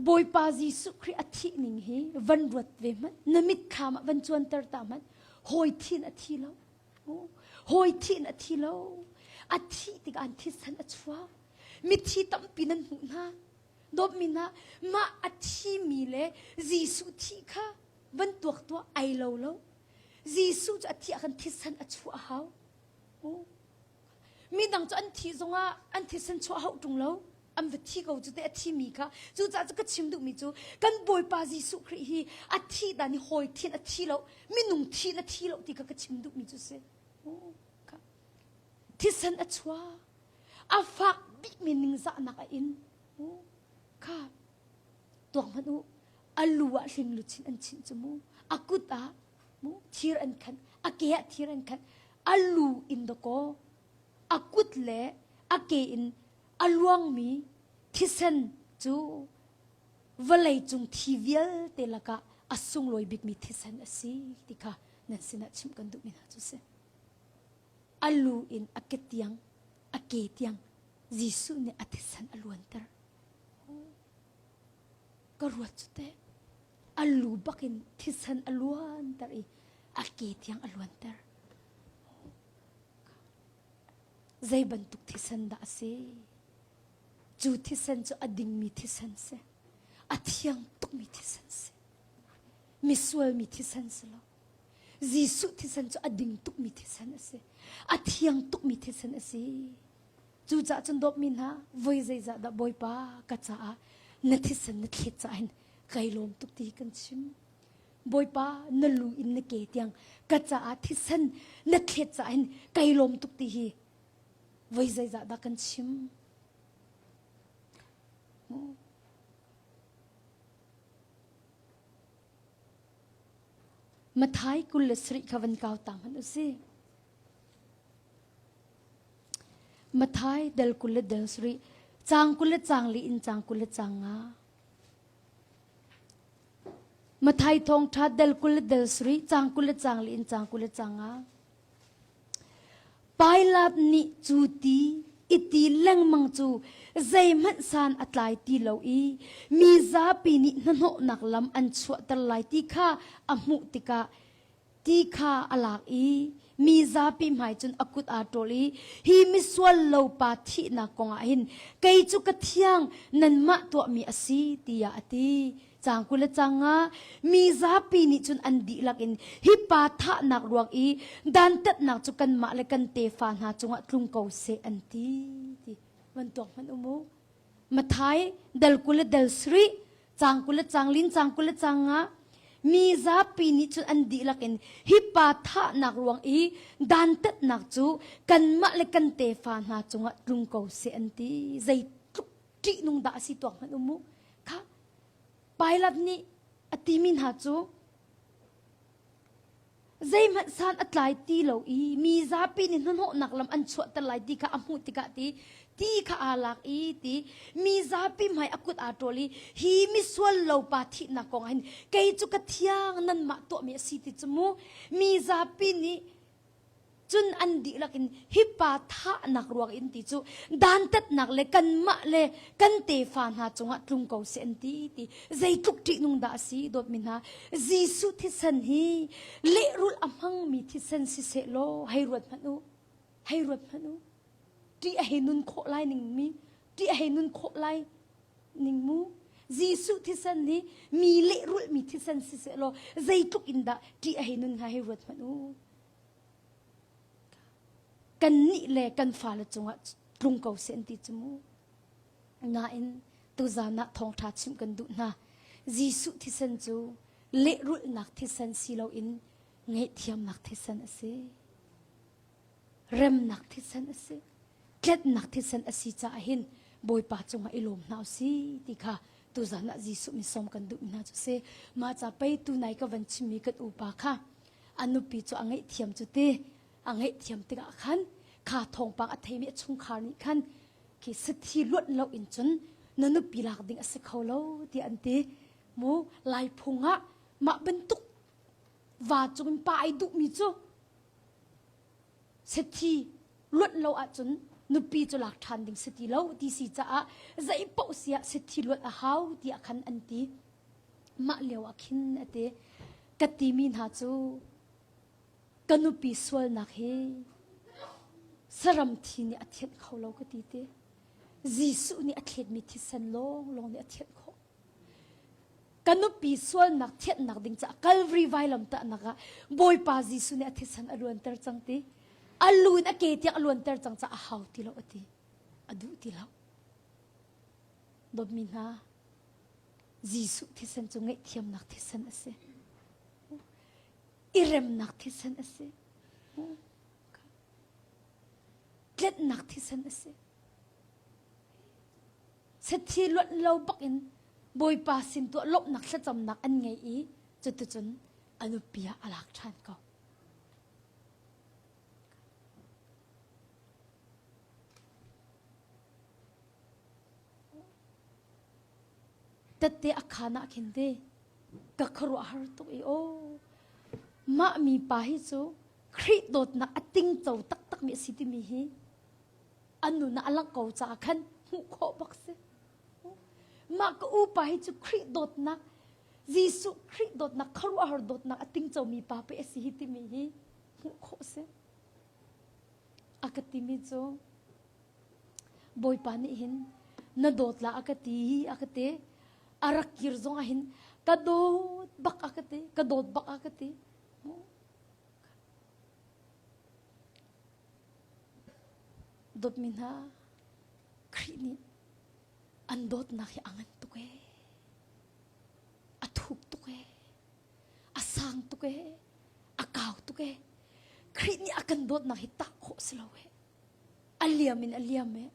Bawipa Jesuh Khrih a thih ning hi van ruat ve hmanh, na mitthlam ah van cuanter ta hmanh, hawi thin a thi lo. Hawi thin a thi lo. A thih tikah an thisen a chuak. Mithi tampi nan hmuh hna. Dawtmi hna, mah a thimi le Jesuh thih kha van tuak tuah ai lo lo. Jesuh cu a thih ah khan thisen a chuah a hau. Midang cu an thih zongah an thisen chuah hauh ṭung lo. An va thi ko cu te a thimi kha. Cucaah cu ka chim duhmi cu kan Bawipa Jesuh Khrih hi a thih dan hi hawi thin a thi lo, minung thin a thi lo ti kha ka chim duhmi cu si. Thisen a chuah. A fak bikmi ningzahnak a in. Kha tuak hmanh u. A lu ah hling luchin an chinh cu mu. A kut ah mu thir an khan. A ke ah thir an khan. A lu in dakaw a kut le a ke in a luangmi thisen cu vawlei cung thi vialte lakah a sunglawi bikmi thisen a si ti kha nan sinah chimh kan duhmi hna cu si. A lu in a ke tiang, a ke tiang Jesuh nih a thisen a luanter. Ka ruat cu teh a lu bak in thisen a luanter i a ke tiang a luanter. Zei bantuk thisen dah a si? Cu thisen cu a dingmi thisen si. A thiang tukmi thisen si. Misualmi thisen si lo. Jesuh thisen cu a ding tukmi thisen a si. A thiang tukmi thisen a si. Cucaah cun dawtmi hna, voi zeizah dah Bawipa ka caah na thisen na thlet caah hin kai lawm tuk ti kan chim. Bawipa na lu in na ke tiang ka caah thisen na thlet caah hin kai lawm tuk ti hi voi zeizah dah kan chim. Mathai 27 kha van kau ta hmanh u si. Mathai del 20 le del sarih, caang 20 le caang li in caang 20 le caang nga. Mathai thawngṭha del 20 le del sarih, caang 20 le caang li in caang 20 le caang nga. Pilat nih cu ti i ti lengmang cu zeihmanh san a tlai ti lo i mi zapi nih hnahnawhnak lam an chuahter lai ti kha a hmuh tikah ti kha a lak i mi zapi hmai cun a kut aa ṭawl i hi misual lo pa thihnak kongah hin kei cu ka thiang nanmah tuahmi a si tiah a ti. Caang 20 le caang nga mi zapi nih cun an dihlak in hi pa thahnak ruang i dantatnak cu kanmah le kan tefa hna cungah tlung ko seh an ti ti van tuak hmanh u mu. Mathai dal 20 le dal sarih caang 20 le caang lin caang 20 le caang nga mi zapi nih cun an dihlak in hi pa thahnak ruang i dantatnak cu kanmah le kan tefa hna cungah tlung ko seh an ti zeitluk ṭihnung dah a si tuak hmanh u mu. Kha Pilate nih a timi hna cu zeihmanh san a tlai ti lo i mi zapi nih hnahnawhnak lam an chuahter lai ti kha a hmuh tikah ti. Ti kha aa lak i ti mi zapi hmai a kut aa ṭawl i hi misual lo pa thihnak kong ah hin kei cu ka thiang nanmah tuahmi a si ti cu mu mi zapi nih cun an dihlak in hi pa thahnak ruang in ti cu dantatnak le kanmah le kan tefa hna cungah tlung ko seh an ti ti zeitluk ṭihnung dah a si dawtmi hna Jesuh thisen hi lehrulh a hmangmi thisen siseh law hei ruat hmanh u hei ruat hmanh u ṭih a hei nun khawh lai ning mi ṭih a hei nun khawh lai ning mu Jesuh thisen hi mi lehrulh mi thisen siseh law zeitluk in dah ṭih a hei nun hnga hei ruat hmanh u Kannih le kan fale cungah tlung ko seh an ti cu mu. Nain tuzan ah thawngṭha chimh kan duh hna. Jesuh thisen cu lehrulhnak thisen si loin ngaihthiamnak thisen a si. Remnak thisen a si. Tletnak thisen a si caah hin Bawipa cungah i lawm hna u si ti kha tuzan ah Jesuh min sawm kan duhmi hna cu si. Mah ca pei tunai ka van chimmi kan upa kha a nupi cu a ngaihthiam cu ti a ngaihthiam tikah khan kha thawngpang a theimi a chungkhar nih khan khi sathi luat lo in cun na nupi lak ding a si kho lo tiah an ti mu lai phung ah mah bantuk va cung in pa ai duhmi cu sathi luat lo ahcun nupi cu lak ṭhan ding si ti lo ti si caah zei paoh si ah sathi luat a hau tiah khan an ti Mah lio ah khin a ti. Ka timi hna cu ka nupi sualnak hi saram thi nih a thianh kho lo ka ti ti. Jesuh nih a thletmi thisen lawnglawng nih a thianh khawh. Ka nupi sualnak thianhnak ding caah Calvary vailamtahnak ah Bawipa Jesuh nih a thisen a luanter cang ti. A lu in a ke tiang a luanter cang caah a hau ti lo a ti. A duh ti lo. Dawtmi hna, Jesuh thisen cu ngaihthiamnak thisen a si. I remnak thisen a si. Tletnak thisen a si. Sathi luanh lo bak in Bawipa sin tuah lawmhnak thlacamnak an ngei i cuticun a nupi ah a lak ṭhan ko. Tette a khaan ah khin te ka khuaruahhar tuk i aw mah mi pa hi cu Khrih dawtnak a tingco taktakmi a si timi hi an nun ah a langh ko caah khan hmuh khawh bak si. Mah ka upa hi cu Khrih dawtnak Jesuh Khrih dawtnak khuaruahhar dawtnak a tingcomi pa pe a si hi timi hi hmuh khawh si. A ka timi cu Bawipa nih hin na dawt la a ka ti a ka ti a rak kir zong ah hin ka dawt bak a ka ti ka dawt bak a ka ti dawtmi hna Khrih nih an dawtnak hi a ngan tuk ee a thuk tuk ee a sang tuk ee a kau tuk ee Khrih nih a kan dawtnak hi tah khawh si lo ee A liam in a liam e.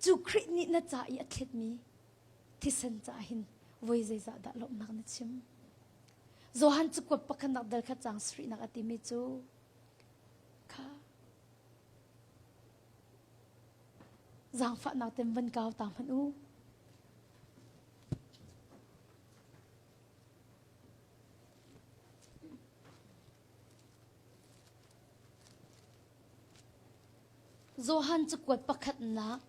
Cu Khrih nih na ca i a thletmi thisen caah hin voi zeizah dah lawmhnak na chim? Johan cakuat pakhatnak dal khat caang sarihnak a timi cu kha zaangfahnak ten van kau ta hmanh u. Johan cakuat pakhatnak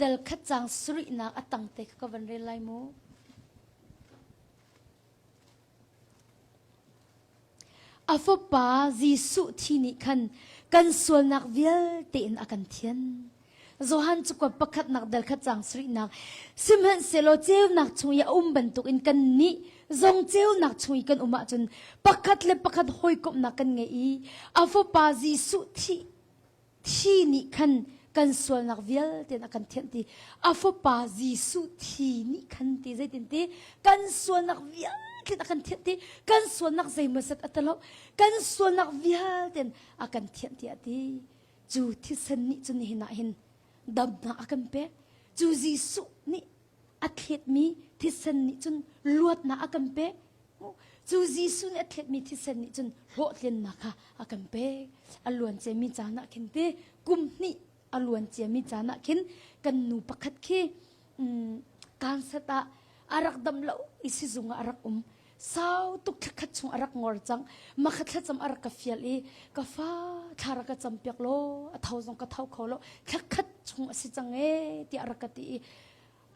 dal khat caang sarihnak a tangte kha ka van rel lai mu. A fapa Jesuh thi nih khan kan sualnak vialte in a kan thian. Johan cakuat pakhatnak dal khat caang sarihnak sihmanhsehlaw ceunak chung i a um bantukin kannih zong ceunak chung i kan um ahcun pakhat le pakhat hawikomhnak kan ngei i a fapa Jesuh thih thi nih khan kan sualnak vialte a kan thianh ti a fapa Jesuh thi nih khan ti zeitin ti kan sualnak vialte a kan thianh ti kan sualnak zeimawzat a talo kan sualnak vialte a kan thianh ti a ti Cu thisen nih cun nihin ah hin damnak a kan pek. Cu Jesuh nih a thletmi thisen nih cun luatnak a kan pek. Cu Jesuh nih a thletmi thisen nih cun hlawhtlinnak kha a kan pek. A luanciami caan ah khin te kum hnih A luan ciami caan ah khin kan nu pakhat khi kansat ah a rak dam lo i sizung ah a rak um. Sau tuk thlakhat chung a rak ngor cang. Makhat thlacam a rak ka fial i ka fa thla rak ka cam piak law a tho zong ka tho kho lo thlakhat chung a si cang ee tiah a rak ka ti i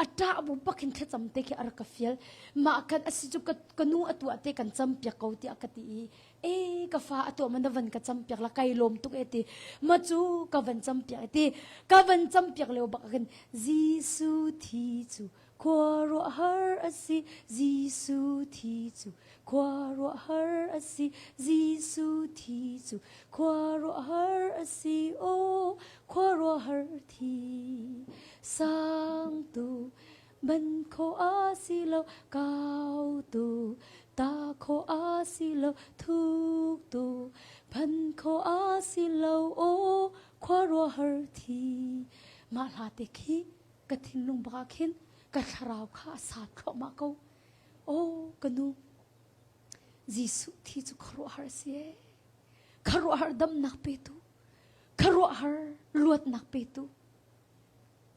a ṭah bu bak hin thlacam te khi a rak ka fial mah kan a si cu ka, ka nu a tuah te kan cam piak ko tiah ka ti i e ka fa a tuah ma na van ka cam piak la kai lawm tuk e ti ma cu ka van cam piak e ti ka van cam piak leo bak khin Jesuh thi cu khuaruahhar a si Jesuh thi cu khuaruahhar a si Jesuh thi cu khuaruahhar a si o khuaruahhar thi Sangtu ban kho a si lo kautu ta kho a si lo thuktu phan kho a si lo aw khuaruahhar thi mah hla te khi ka thinlung bak ah khin ka thlarau kha a sa thluahmah ko aw ka nu Jesuh thi cu khuaruahhar a si ee khuaruahhar damnak petu khuaruahhar luatnak petu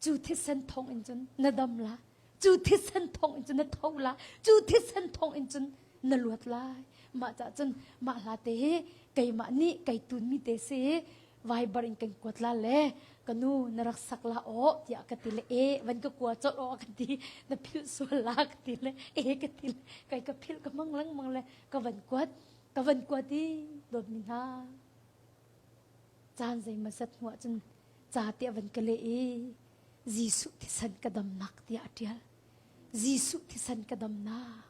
Cu thisen thawng in cun na dam la. Cu thisen thawng in cun na tho la. Cu thisen thawng in cun na luat lai. Mah cah cun mah hla te hi keimah nih kei tunmi te si Viber in kan kuat la le ka nu na rak sak la aw tiah ka ti le e van ka kua colh aw ka ti na philh sual la ka ti le e ka ti le kai ka philh ka mang lengmang le ka van kuat ka van kuat i dawtmi hna caan zeimawzat hnu ah cun ca te a van ka leh i Jesuh thisen ka damnak tiah a ṭial. Jesuh thisen ka damnak.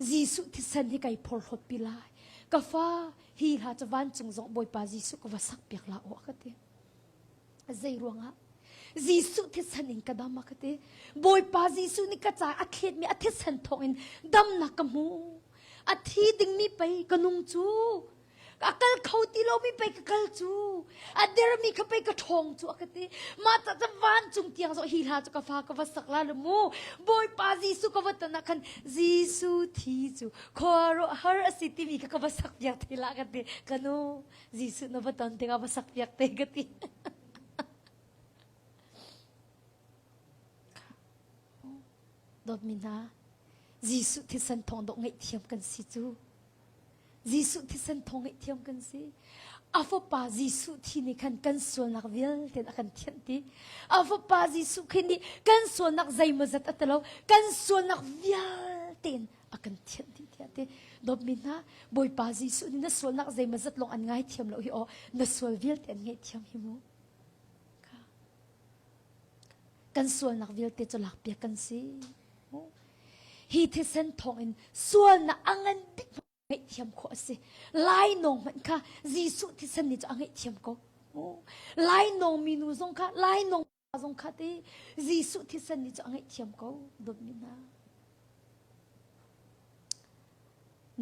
Jesuh thisen hi kai phorhlawt pi lai. Ka fa hi hla cu vancung zong Bawipa Jesuh ka va sak piak la aw ka ti. Zei ruangah Jesuh thisen in ka dam a ka ti. Bawipa Jesuh nih ka ca a thletmi a thisen thawng in damnak ka hmu. A thi dingmi pei ka nung cu a kal kho ti lomi pei ka kal cu a dermi kha pei ka ṭhawng cu a ka ti mah ca ca vancung tiang zawh hi hla cu ka fa ka va sak la lu mu bawipa Jesuh ka va ton ah khan Jesuh thi cu khuaruahhar a si timi kha ka va sak piak te la ka ti ka nu Jesuh na va ton tikah va sak piak te ka ti dawtmi hna Jesuh thisen thawng dawh ngaihthiam kan si cu Jesuh thisen thawng ngaihthiam kan si. A fapa Jesuh thi nih khan kan sualnak vialte a kan thianh ti. A fapa Jesuh khi nih kan sualnak zeimawzat a tilo, kan sualnak vialte in a kan thianh dih tiah ti. Dawtmi hna, Bawipa Jesuh nih na sualnak zeimawzat lawng an ngaithiam lo hi aw, na sual vialte an ngaihthiam hi mu. Kan sualnak vialte cu lakpiak kan si. Hi thisen thawngin sualnak a ngan bik ngaihthiam khawh a si. Lainawng hmanh kha Jesuh thisen nih cu a ngaihthiam ko. Lainawng minu zong kha lainawng zong kha ti Jesuh thisen nih cu a ngaihthiam ko dawtmi hna.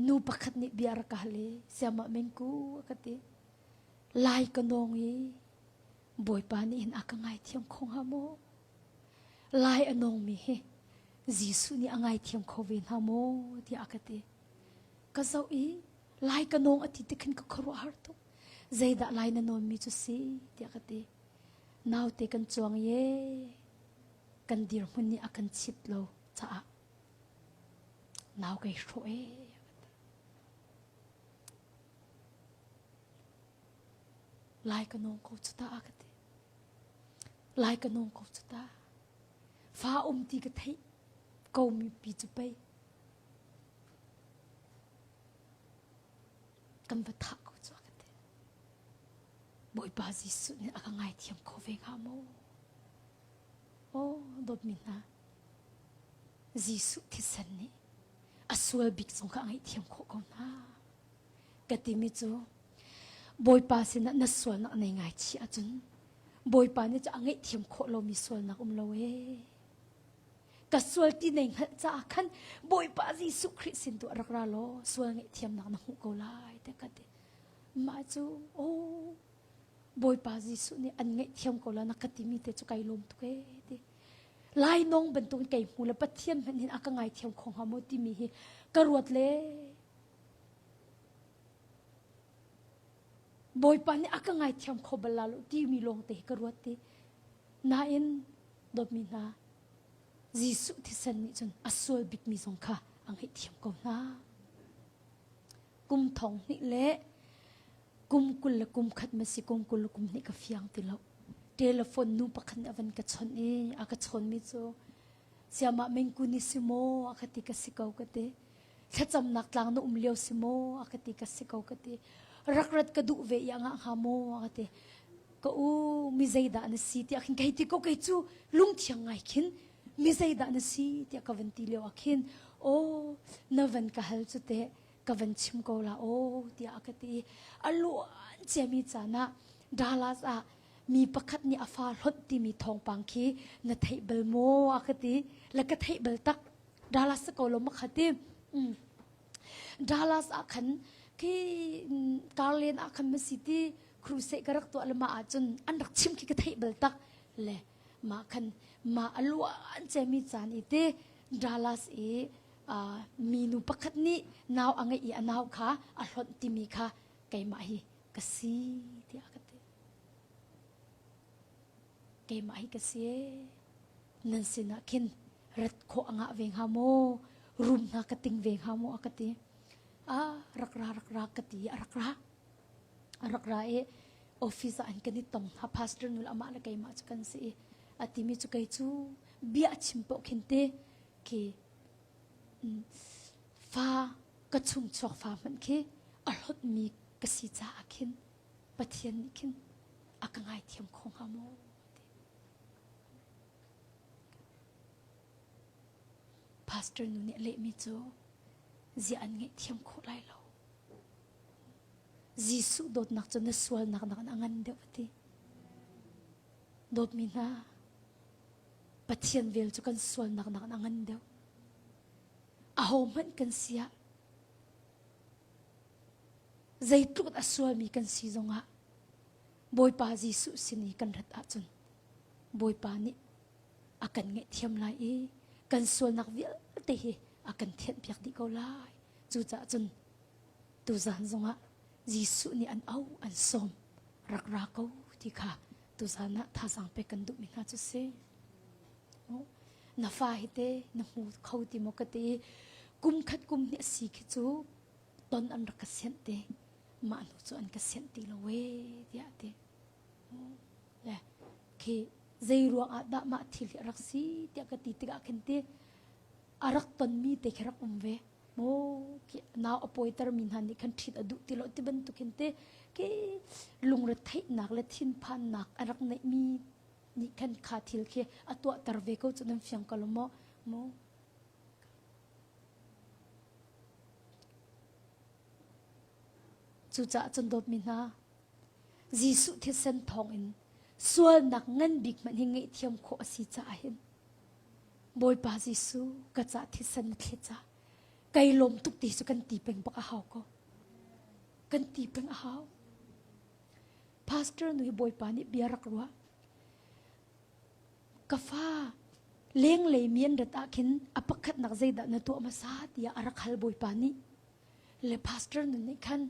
Nu pakhat nih bia rak ka hal i siamah mengku a ka ti. Lai ka nawng i Bawipa nih hin a ka ngaithiam kho hnga maw? Lai a nawngmi hi Jesuh nih a ngaithiam kho ve hna maw tiah a ka ti. Ka zoh i lai ka nawng a ti ti khin ka khuaruahhar tuk. Zeidah lai na nawnmi cu si tiah ka ti. Naute kan cuang ye kan dirhmun nih a kan chit lo caah nau kai hrawh ee. Lai ka nawng ko cu ta a ka ti. Lai ka nawng ko cu ta. Fa um ti ka theih ko mi pi cu pei. Kan va thah ko cu a ka ti. Bawipa Jesuh nih a ka ngaithiam kho ve hnga maw? Aw, dawtmi hna, Jesuh thisen nih a sual bik zong kha a ngaihthiam khawh ko hna. Ka timi cu Bawipa sinah na sualnak nei ngaichih ahcun Bawipa nih cu a ngaihthiam khawh lomi sualnak um lo ee. Ka sual ti nei hngalh caah khan Bawipa Jesuh Khrih sin tu rak ra law sual ngaihthiamnak na hmuh ko lai tiah ka ti. Mah cu aw Bawipa Jesuh nih an ngaihthiam ko la na ka timi te cu kai lawm tuk ee ti. Lainawng bantukin kei hmu le Pathian hmanh hin a ka ngaithiam kho hnga maw timi hi ka ruat le Bawipa nih a ka ngaithiam kho bal la lo timi lawng te hi ka ruat ti. Nain dawtmi hna Jesuh thisen nih cun a sual bikmi zong kha a ngaihthiam ko hna. Kum thong hnih le kum 20 le kum khat ma si kum 20 le kum hnih ka fiang ti lo. Telephone nu pakhat nih a van ka chawnh i a ka chawnmi cu siamah mengku ni si maw a ka ti ka si ko ka ti. Thlacamnak tlang na um lio si maw a ka ti ka si ko ka ti. Rak rat ka duh ve i a ngah hnga maw a ka ti. Ka u mi zeidah na si tiah khin kei ti ko kei cu lungthiang ngai khin mi zeidah na si tiah ka van ti lio ah khin aw na van ka hal cu teh ka van chim ko la aw tiah a ka ti i a luan ciami caan ah Dallas ah mi pakhat nih a fa hlonh timi thawngpang khi na theih bal maw a ka ti le ka theih bal tak Dallas ko lo ma kha ti mm. Dallas ah khan khi Garland ah khan ma si ti crusade ka rak tuah le ma ahcun an rak chim khi ka theih bal tak le mah khan mah a luan cemi caan i te Dallas i minu pakhat nih nau a ngeih i a nau kha a hlonh timi kha keimah hi ka si tiah ka ti. Keimah hi ka si nan sinah khin rat khawh a ngah ve hnga maw rum hna ka ting ve hnga maw a ka ti a rak ra rak ra ka ti a rak ra a rak ra i office ah an kan i tong hna pastor nu le amah le keimah cu kan si i a timi cu kei cu bia a chim paoh khin te khi fa ka chung chuak fa hmanh khi a hlawtmi ka si caah khin Pathian nih khin a ka ngaithiam kho hnga maw ti. Pastor nu nih a lehmi cu ziah an ngaihthiam khawh lai lo. Jesuh dawtnak cu na sualnak nakin a ngan deuh a ti. Dawtmi hna, Pathian vel cu kan sualnak nakin a ngan deuh. Ahohmanh kan si ah zeitluk a sualmi kan si zongah Bawipa Jesuh sin i kan rat ahcun Bawipa nih a kan ngaihthiam lai i kan sualnak vialte hi a kan thianhpiak dih ko lai. Cucaah cun tuzan zongah Jesuh nih an auh an sawm rak ra ko ti kha tuzan ah thazaang pek kan duhmi hna cu si. Na fa hi te na hmu kho ti maw ka ti kum khat kum hnih a si khi cu ton an rak ka sianh te mah hnu cu an ka sianh ti lo we tiah ti le khi zei ruang ah dah mah thil hi a rak si tiah ka ti tikah khin ti a rak tonmi te khi rak um ve maw khi nau a pawiter mi hna nih khan ṭhit a duh ti lo ti bantuk hin te khi lungre theihnak le thinphannak a rak neihmi nih khan kha thil khi a tuahter ve ko cu nan fiang ko lo maw maw Cucaah cun dawtmi hna, Jesuh thisen thawngin sualnak ngan bik hmanh hi ngaihthiam khawh a si caah hin Bawipa Jesuh ka cah thisen na thlet cah kai lawm tuk ti cu kan ti peng bak a hau ko. Kan ti peng a hau. Pastor nu hi Bawipa nih bia rak ruah. Ka fa, lenglei mi an rat ah khin a pakhatnak zeidah na tuah hmasa tiah a rak hal Bawipa nih. Le pastor nun nih khan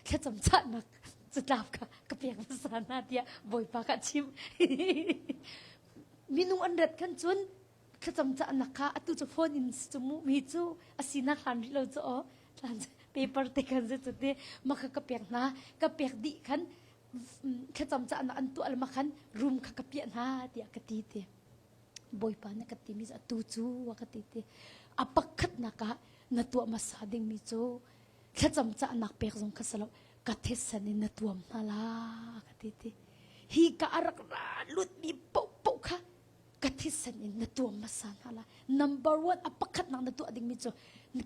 thlacam cahnak catlap kha ka pek hmasa hna tiah Bawipa kha a chimh. Minung an rat khan cun thlacam cahnak kha atu cu phone in si cu mu mi cu a sinak hlan rih lo cu aw paper te khan si cu ti ma kha ka pek hna ka pek dih khan thlacam cahnak an tuah le ma khan room kha ka piah hna tiah ka ti ti Bawipa na ka timi atu cu a ka ti ti a pakhatnak ah na tuah hmasa dingmi cu thlacam cahnak pek zong kha si lo ka thisen in na tuam hna la ka ti ti hi ka a rak ra lutmi paohpaoh kha ka thisen in na tuam hmasa hna la number one a pakhatnak na tuah dingmi cu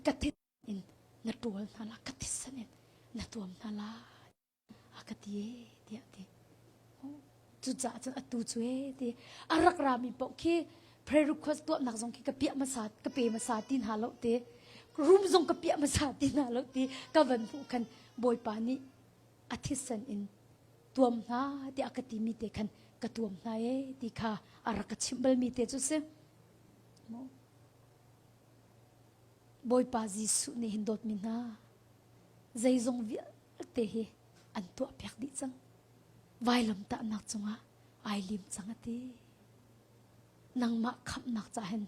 ka thisen in na tual hna la ka thisen in na tuam hna la a ka ti e tiah ti cucaah cun atu cu e ti a rak rami paoh khi prayer request tuahnak zong khi ka piah hmasa ka pe hmasa ti hna lo ti room zong ka piah hmasa ti hna lo ti ka van hmuh khan bawipa nih a thisen in tuam hna tiah ka timi te khan ka tuam hna e ti kha a rak ka chimh balmi te cu si Bawipa Jesuh nih hin dawtmi hna zeizong vialte hi an tuahpiak dih cang. Vailamtahnak cungah ai lim cang a ti. Nangmah khamhnak ca hin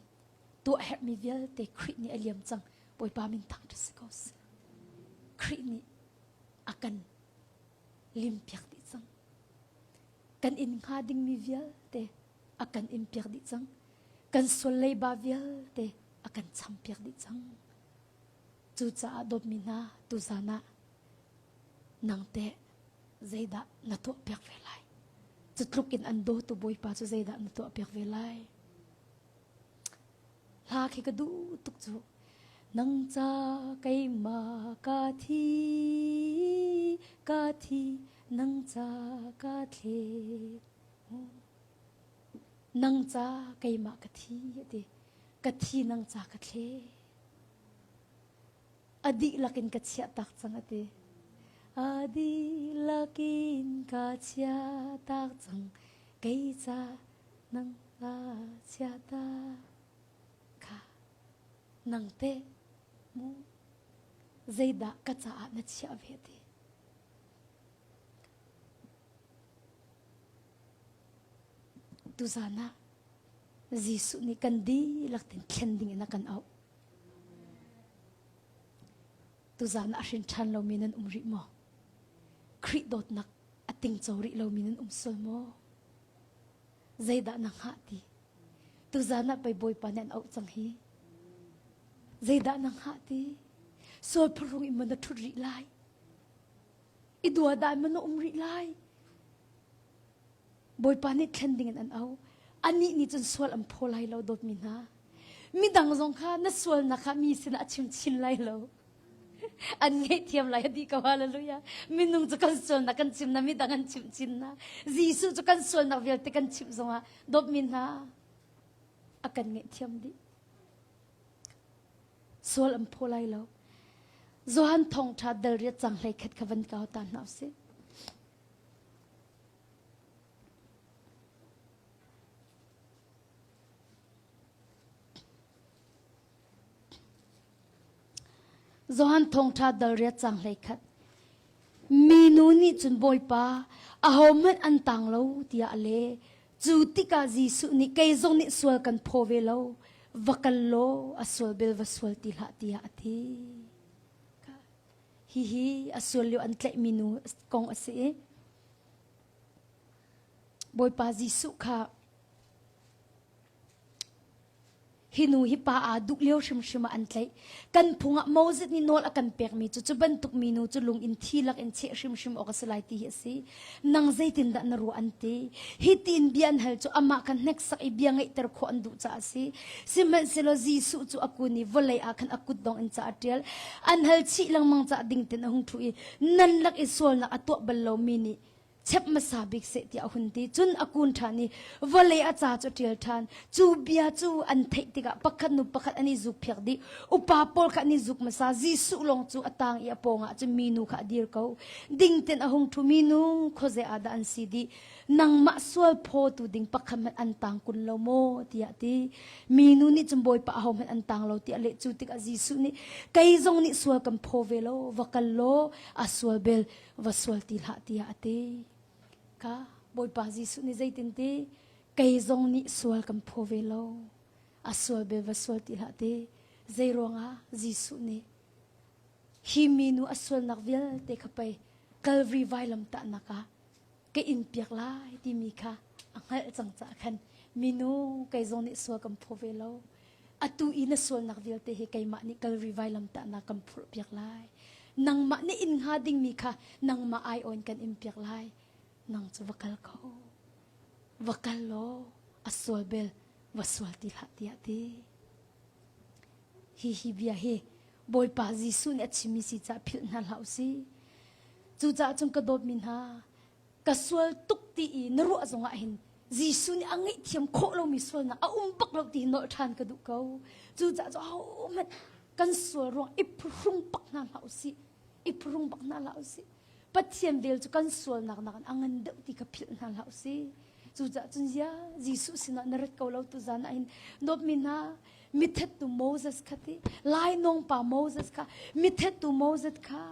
tuah herhmi vialte Khrih nih a liam cang. Bawipa min thangṭhat si ko seh. Khrih nih a kan limpiak dih cang. Kan in hnga dingmi vialte a kan inpiak dih cang. Kan sual leiba vialte a kan champiak dih cang. Cucaah dawtmi hna, tuzan ah nang teh zeidah na tuahpiak ve lai? Cu tluk in an dawtu Bawipa cu zeidah na tuahpiak ve lai? Hla khi ka duh tuk cu. Nang ca keimah ka thi, ka thi, nang ca ka thlet. Nang ca keimah ka thi a ti. Ka thi nang ca ka thlet. A dihlak in ka chiah tak cang a ti. A dihlak in ka chiah tak cang kei ca nang ka chiah tak kha nang te mu zeidah ka caah na chiah ve ti. Tuzan ah Jesuh nih kan dihlak tin thlen ding in a kan auh. Tuzan ah a hrin ṭhan lomi nan um rih maw? Khrih dawtnak a tingco rih lomi nan um sual maw? Zeidah na hngah ti? Tuzan ah pei Bawipa nih an auh cang hi. Zeidah na hngah ti? Sual phuhrung in maw na ṭhut rih lai? I dua dah maw na um rih lai? Bawipa nih thlen dingin an auh. Anih nih cun sual an phaw lai lo dawtmi hna. Midang zong kha na sualnak kha mi sinah a chim chin lai lo. An ngaihthiam lai a dih ko hallelujah. Minung cu kan sualnak kan chim na midang an chimh chin na. Jesuh cu kan sualnak vialte kan chimh zongah dawtmi hna a kan ngaihthiam dih. Sual an phaw lai lo. Johan thawngṭha dal riat cang hlei khat kha van kau ta hna usih. Johan thawngṭha dal riat cang hlei khat. Minu nih cun Bawipa, ahohmanh an tang lo tiah a leh. Cu tikah Jesuh nih kei zong nih sual kan phaw ve lo, va kal law a sual bel va sual ti hlah tiah a ti. Hihi a sual lio an tlaihmi nu kong a si i Bawipa Jesuh kha hi nu hi pa aa duh lio hrimhrim ah an tlaih. Kan phung ah Moses nih nawl a kan pekmi cu cu bantuk minu cu lung in thi lak in cheh hrimhrim awk a si lai ti hi a si. Nang zeitindah na ruah an ti. Hi tiin bia an hal cu amah kha hneksak i bia ngeihter khawh an duh caah a si. Sihmanhsehlaw Jesuh cu a kun i vawlei ah khan a kutdong in ca a ṭial. An hal chih lengmang caah ding tein a hung ṭhu i nan lak i sualnak a tuah bal lomi nih chep hmasa bik seh tiah a hun ti. Cun a kun ṭhan i vawlei a ca cu a ṭial ṭhan. Cu bia cu an theih tikah pakhat hnu pakhat an i zukphiak dih. Upa pawl kha an i zuk hmasa. Jesuh lawng cu a tang i a pawngah cun minu kha a dir ko. Ding tein a hung ṭhu. Minu khuazei ah dah an si dih? Nangmah sual phawtu ding pakhat hmanh an tang kun lo maw? tiah a ti. Minu nih cun Bawipa ahohmanh an tang lo tiah a leh. Cu tikah Jesuh nih kei zong nih sual kan phaw ve lo, va kal law a sual bel va sual ti hlah tiah a ti. Ka Bawipa Jesuh nih zeitin ti? Kei zong nih sual kan phaw ve lo, a sual bel va sual ti hlah ti. Zei ruangah Jesuh nih hi minu a sualnak vialte kha pei Calvary vailamtahnak ah ka in piak lai timi kha a hngalh cang caah khan minu kei zong nih sual kan phaw ve lo atu i na sualnak vialte hi keimah nih Calvary vailamtahnak kan phurh piak lai nangmah nih in hnga dingmi kha nangmah ai awn kan in piak lai nang cu va kal ko va kal law a sual bel va sual ti hlah tiah ti hi hi bia hi Bawipa Jesuh nih a chimmi si caah philh hna hlah usih. Cucaah cun ka dawtmi hna, ka sual tuk ti i na ruah zongah hin Jesuh nih a ngaihthiam khawh lomi sualnak a um bak lo ti hi nolh ṭhan ka duh ko. Cucaah cu ahohmanh kan sual ruang i phuhrung bak hna hlah usih. I phuhrung bak hna hlah usih. Pathian vel cu kan sualnak nakin a ngan deuh ti kha philh hna hlah usih. Cucaah cun zia Jesuh sinah na rat ko lo tu zan ah hin dawtmi hna mithettu Moses kha ti lainawng pa Moses kha mithettu Moses kha.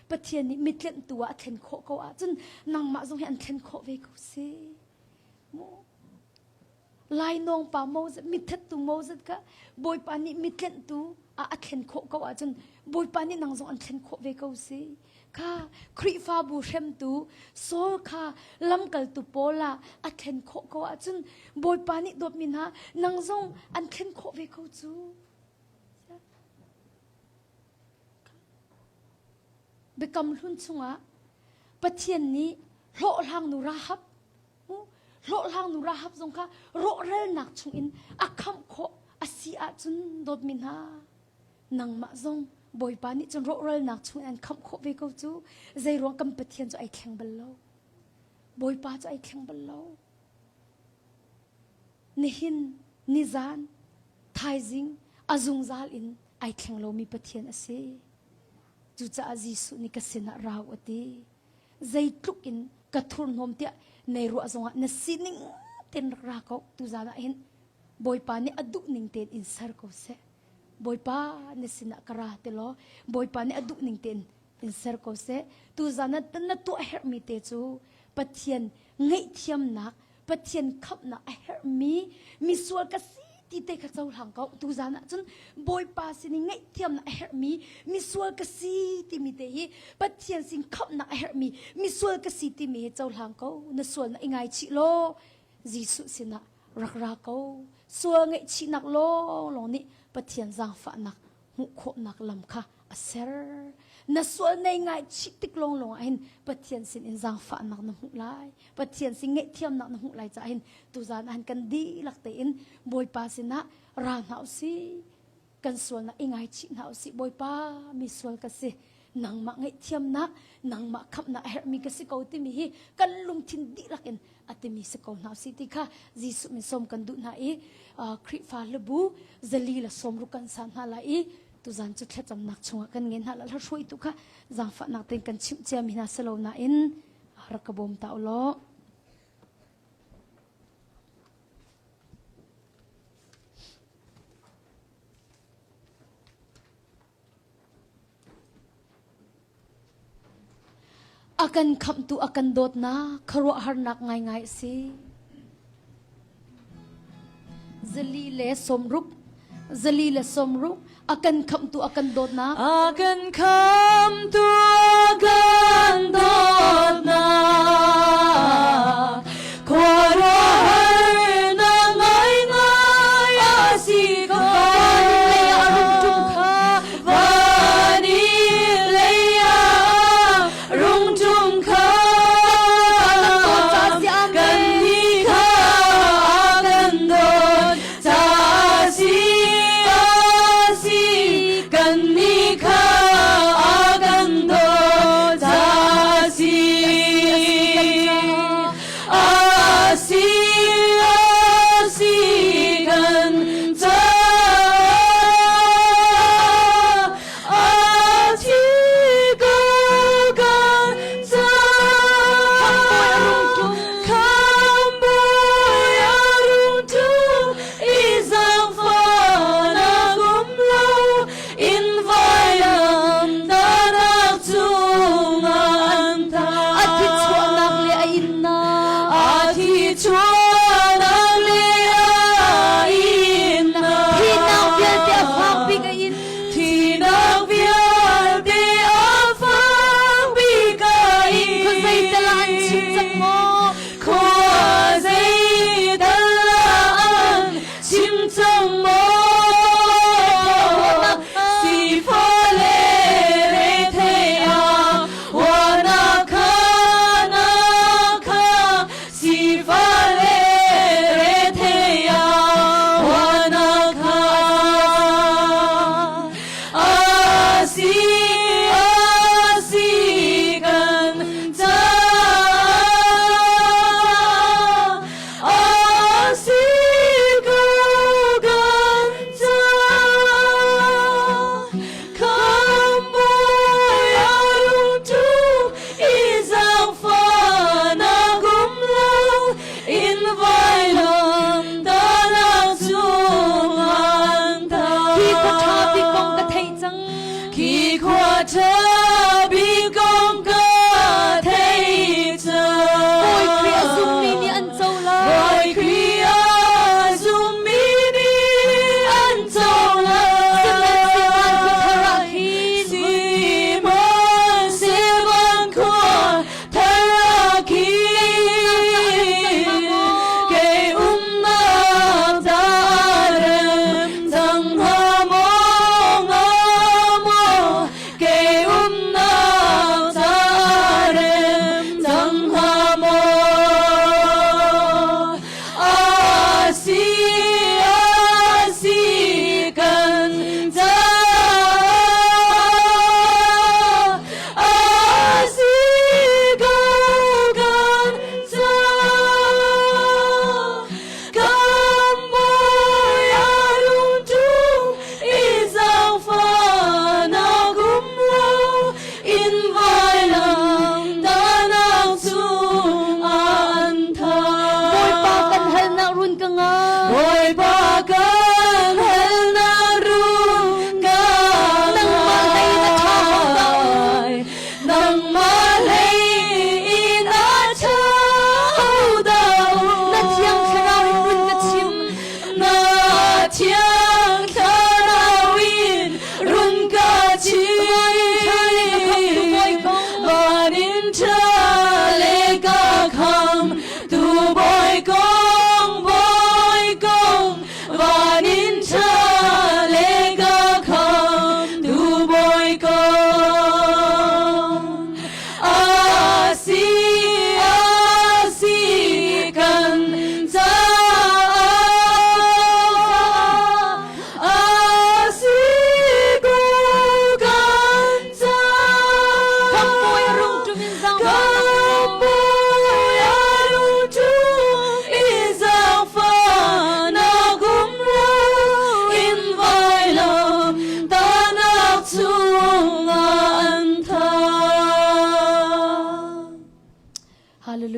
Pathian nih mitlenhtu ah a thlen khawh ko ahcun nangmah zong hi an thlen khawh ve ko si. Mu Lainawng pa Moses, mithattu Moses kha Bawipa nih mitlenhtu ah a thlen khawh ko ahcun Bawipa nih nang zong an thlen khawh ve ko si. Kha Khrihfabu hremtu Saul kha lamkaltu Paul ah a thlen khawh ko ahcun Bawipa nih dawtmi hna nang zong an thlen khawh ve ko cu. Biakam hlun chungah Pathian nih hlawhhlangnu Rahab hlawhhlangnu Rahab zong kha rawhralnak chungin a khamh khawh a si ahcun dawtmi hna nangmah zong Bawipa nih cun rawhralnak chungin an khamh khawh ve ko cu zeiruang kan Pathian cu ai thleng bal lo Bawipa cu ai thleng bal lo nihin nizan thaizing a zungzal in ai thleng lomi Pathian a si cucaah Jesuh nih ka sinah rau a ti zeitluk in ka thurhnawm tiah nei ruah zongah na sining ten rak ra ko tuzan ah hin Bawipa nih a duh ning tein in ser ko seh Bawipa na sinah ka ra ti law Bawipa nih a duh ning tein in ser ko seh tuzan ah na tuah herhmi te cu Pathian ngaihthiamnak Pathian khamhnak a herhmi misual ka si ti te kha cohlang ko tuzan ah cun Bawipa sin i ngaihthiamnak a herhmi misual ka si timi te hi Pathian sin khamhnak a herhmi misual ka si timi hi cohlang ko na sualnak i ngaichih law Jesuh sinah rak ra ko sual ngaihchihnak lawnglawng nih Pathian zaangfahnak hmuh khawhnak lam kha a ser. Na sual nei ngaichih tik lawnglawng ah hin Pathian sin in zaangfahnak na hmuh lai. Pathian sin ngaihthiamnak na hmuh lai caah hin tuzaan ah hin kan dihlak tein Bawipa sinah ra hna usih. Kan sualnak i ngaichih hna usih. Bawipa mi sual ka si. Nangmah ngaihthiamnak, nangmah khamhnak a herhmi ka si ko timi hi kan lungthin dihlak in a timi si ko hna usih ti kha Jesuh min sawm kan duh hna i Khrihfa hlubu zali le sawmruk kan sa hna lai i tuzan cu thlacamnak chungah kan ngen hna la hla hruaitu kha zaangfahnak tein kan chimh ciami hna si lo nain rak ka bawm ta u law. A kan khamhtu a kan dawtnak khuaruahharnak ngaingai a si. Zali le sawmruk, zali le sawmruk, a kan khamhtu a kan dawtnak. A kan khamtu a kan dawtnak khuaruahharnak ngaingai a si ko. Van lei ah a rung ṭum kha. Van i lei ah rung ṭum kha. Kannih kha a kan dawt caah si a si. Kannih kha a kan dawt caah si. A si a si kan caah a thi ko kan caah Khamhbawi a rung ṭum i zaangfahnak um lo in vailam tahnak cungah an thah. A thi chuahnak le a innak. A thi chuahnak le a innak. Thihnak vialte a fak bik a in. Thihnak vialte a fak bik a in. Khuazei tal ah an chim cang maw? Khuazei tal ah an chim cang maw? Sifah le rethei ah huanak kha na kha sifah le rethei ah huanak kha a si a si kan caah a si ko kan caah Khamhbawi a rung ṭum i zaangfahnak um lo in vailam tahnak cungah an thah. Khi khua ṭha bik kong ka theih cang. Khi khua ṭha bik kong.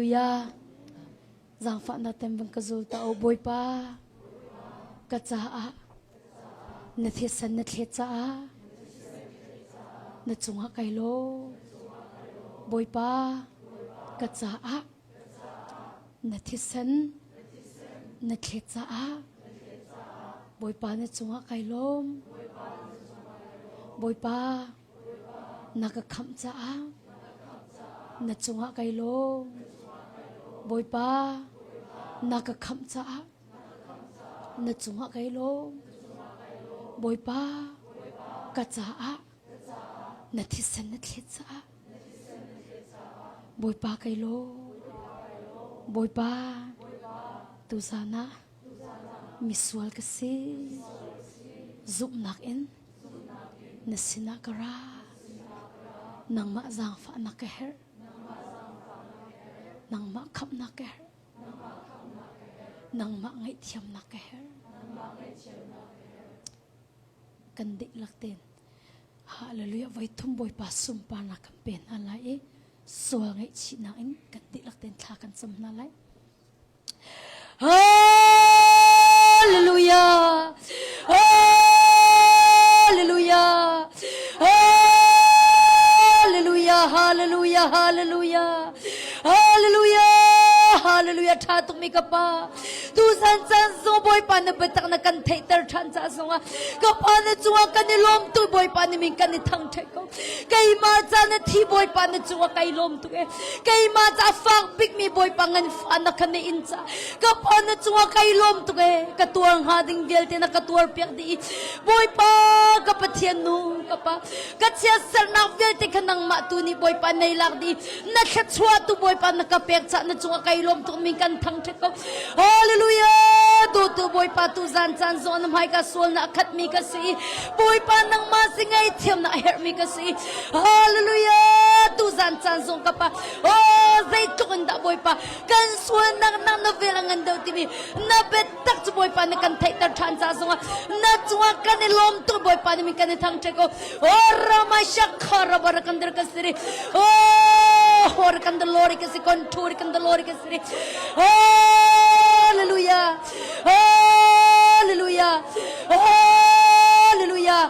Hallelujah. Zaangfahnak ten van ka zul ta o Bawipa. Ka caah na thisen na thlet caah na cungah kai lo. Bawipa ka caah na thisen na thlet caah Bawipa na cungah kai lawm. Bawipa na ka khamh caah na cungah kai lawm. Bawipa na ka khamh caah na cungah kai lawm. Bawipa ka caah na thisen na thlet caah Bawipa kai lawm. Bawipa tuzan ah misual ka si. Zumhnak in na sinah ka ra. Nangmah zaangfahnak ka herh. Nangmah khamhnak ka herh. Nangmah ngaihthiamnak ka herh. Kan dihlak tein Hallelujah voi thum Bawipa sunparnak kan pe hna lai i sual ngaihchihnak in kan dihlak tein thla kan cam hna lai. Hallelujah! Hallelujah! Hallelujah! Hallelujah! Hallelujah! Hallelujah! Hallelujah! Tha tuk mi ka pa. Tu zan caan zong Bawipa na biatak na kan theihter ṭhan ca zongah ka pa na cungah kan i lawm tu Bawipa na min kan i thangṭhat ko. Keimah ca na thi Bawipa na cungah kai lawm tuk e. Keimah ca fak bikmi Bawipa ngan fa na kha na in ca ka pa na cungah kai lawm tuk e. Ka tuar hnga ding vialte na ka tuar piak dih i Bawipa ka Pathian nu ka pa ka chiatsernak vialte kha nangmah tu nih Bawipa nei lak dih na thluachuah tu Bawipa na ka pek cah na cungah kai lawm tuk min kan thangṭhat ko Hallelujah dawtu Bawipa tu zan caan zawn na hmaika sual na khat mi ka si Bawipa nangmah si ngaihthiam na herh mi ka si Hallelujah tu zan caan zong ka pa oh zeitluk in dah Bawipa kan sualnak nang na vel a ngan deuh timi na biatak cu Bawipa nih kan theihter ṭhan ca zongah na cungah kan i lawm tuk Bawipa nih min kan i thangṭhat ko oh rama shakhara barakandar kasiri oh horakandar lori kasi konthuri kandar lori kasiri hallelujah hallelujah hallelujah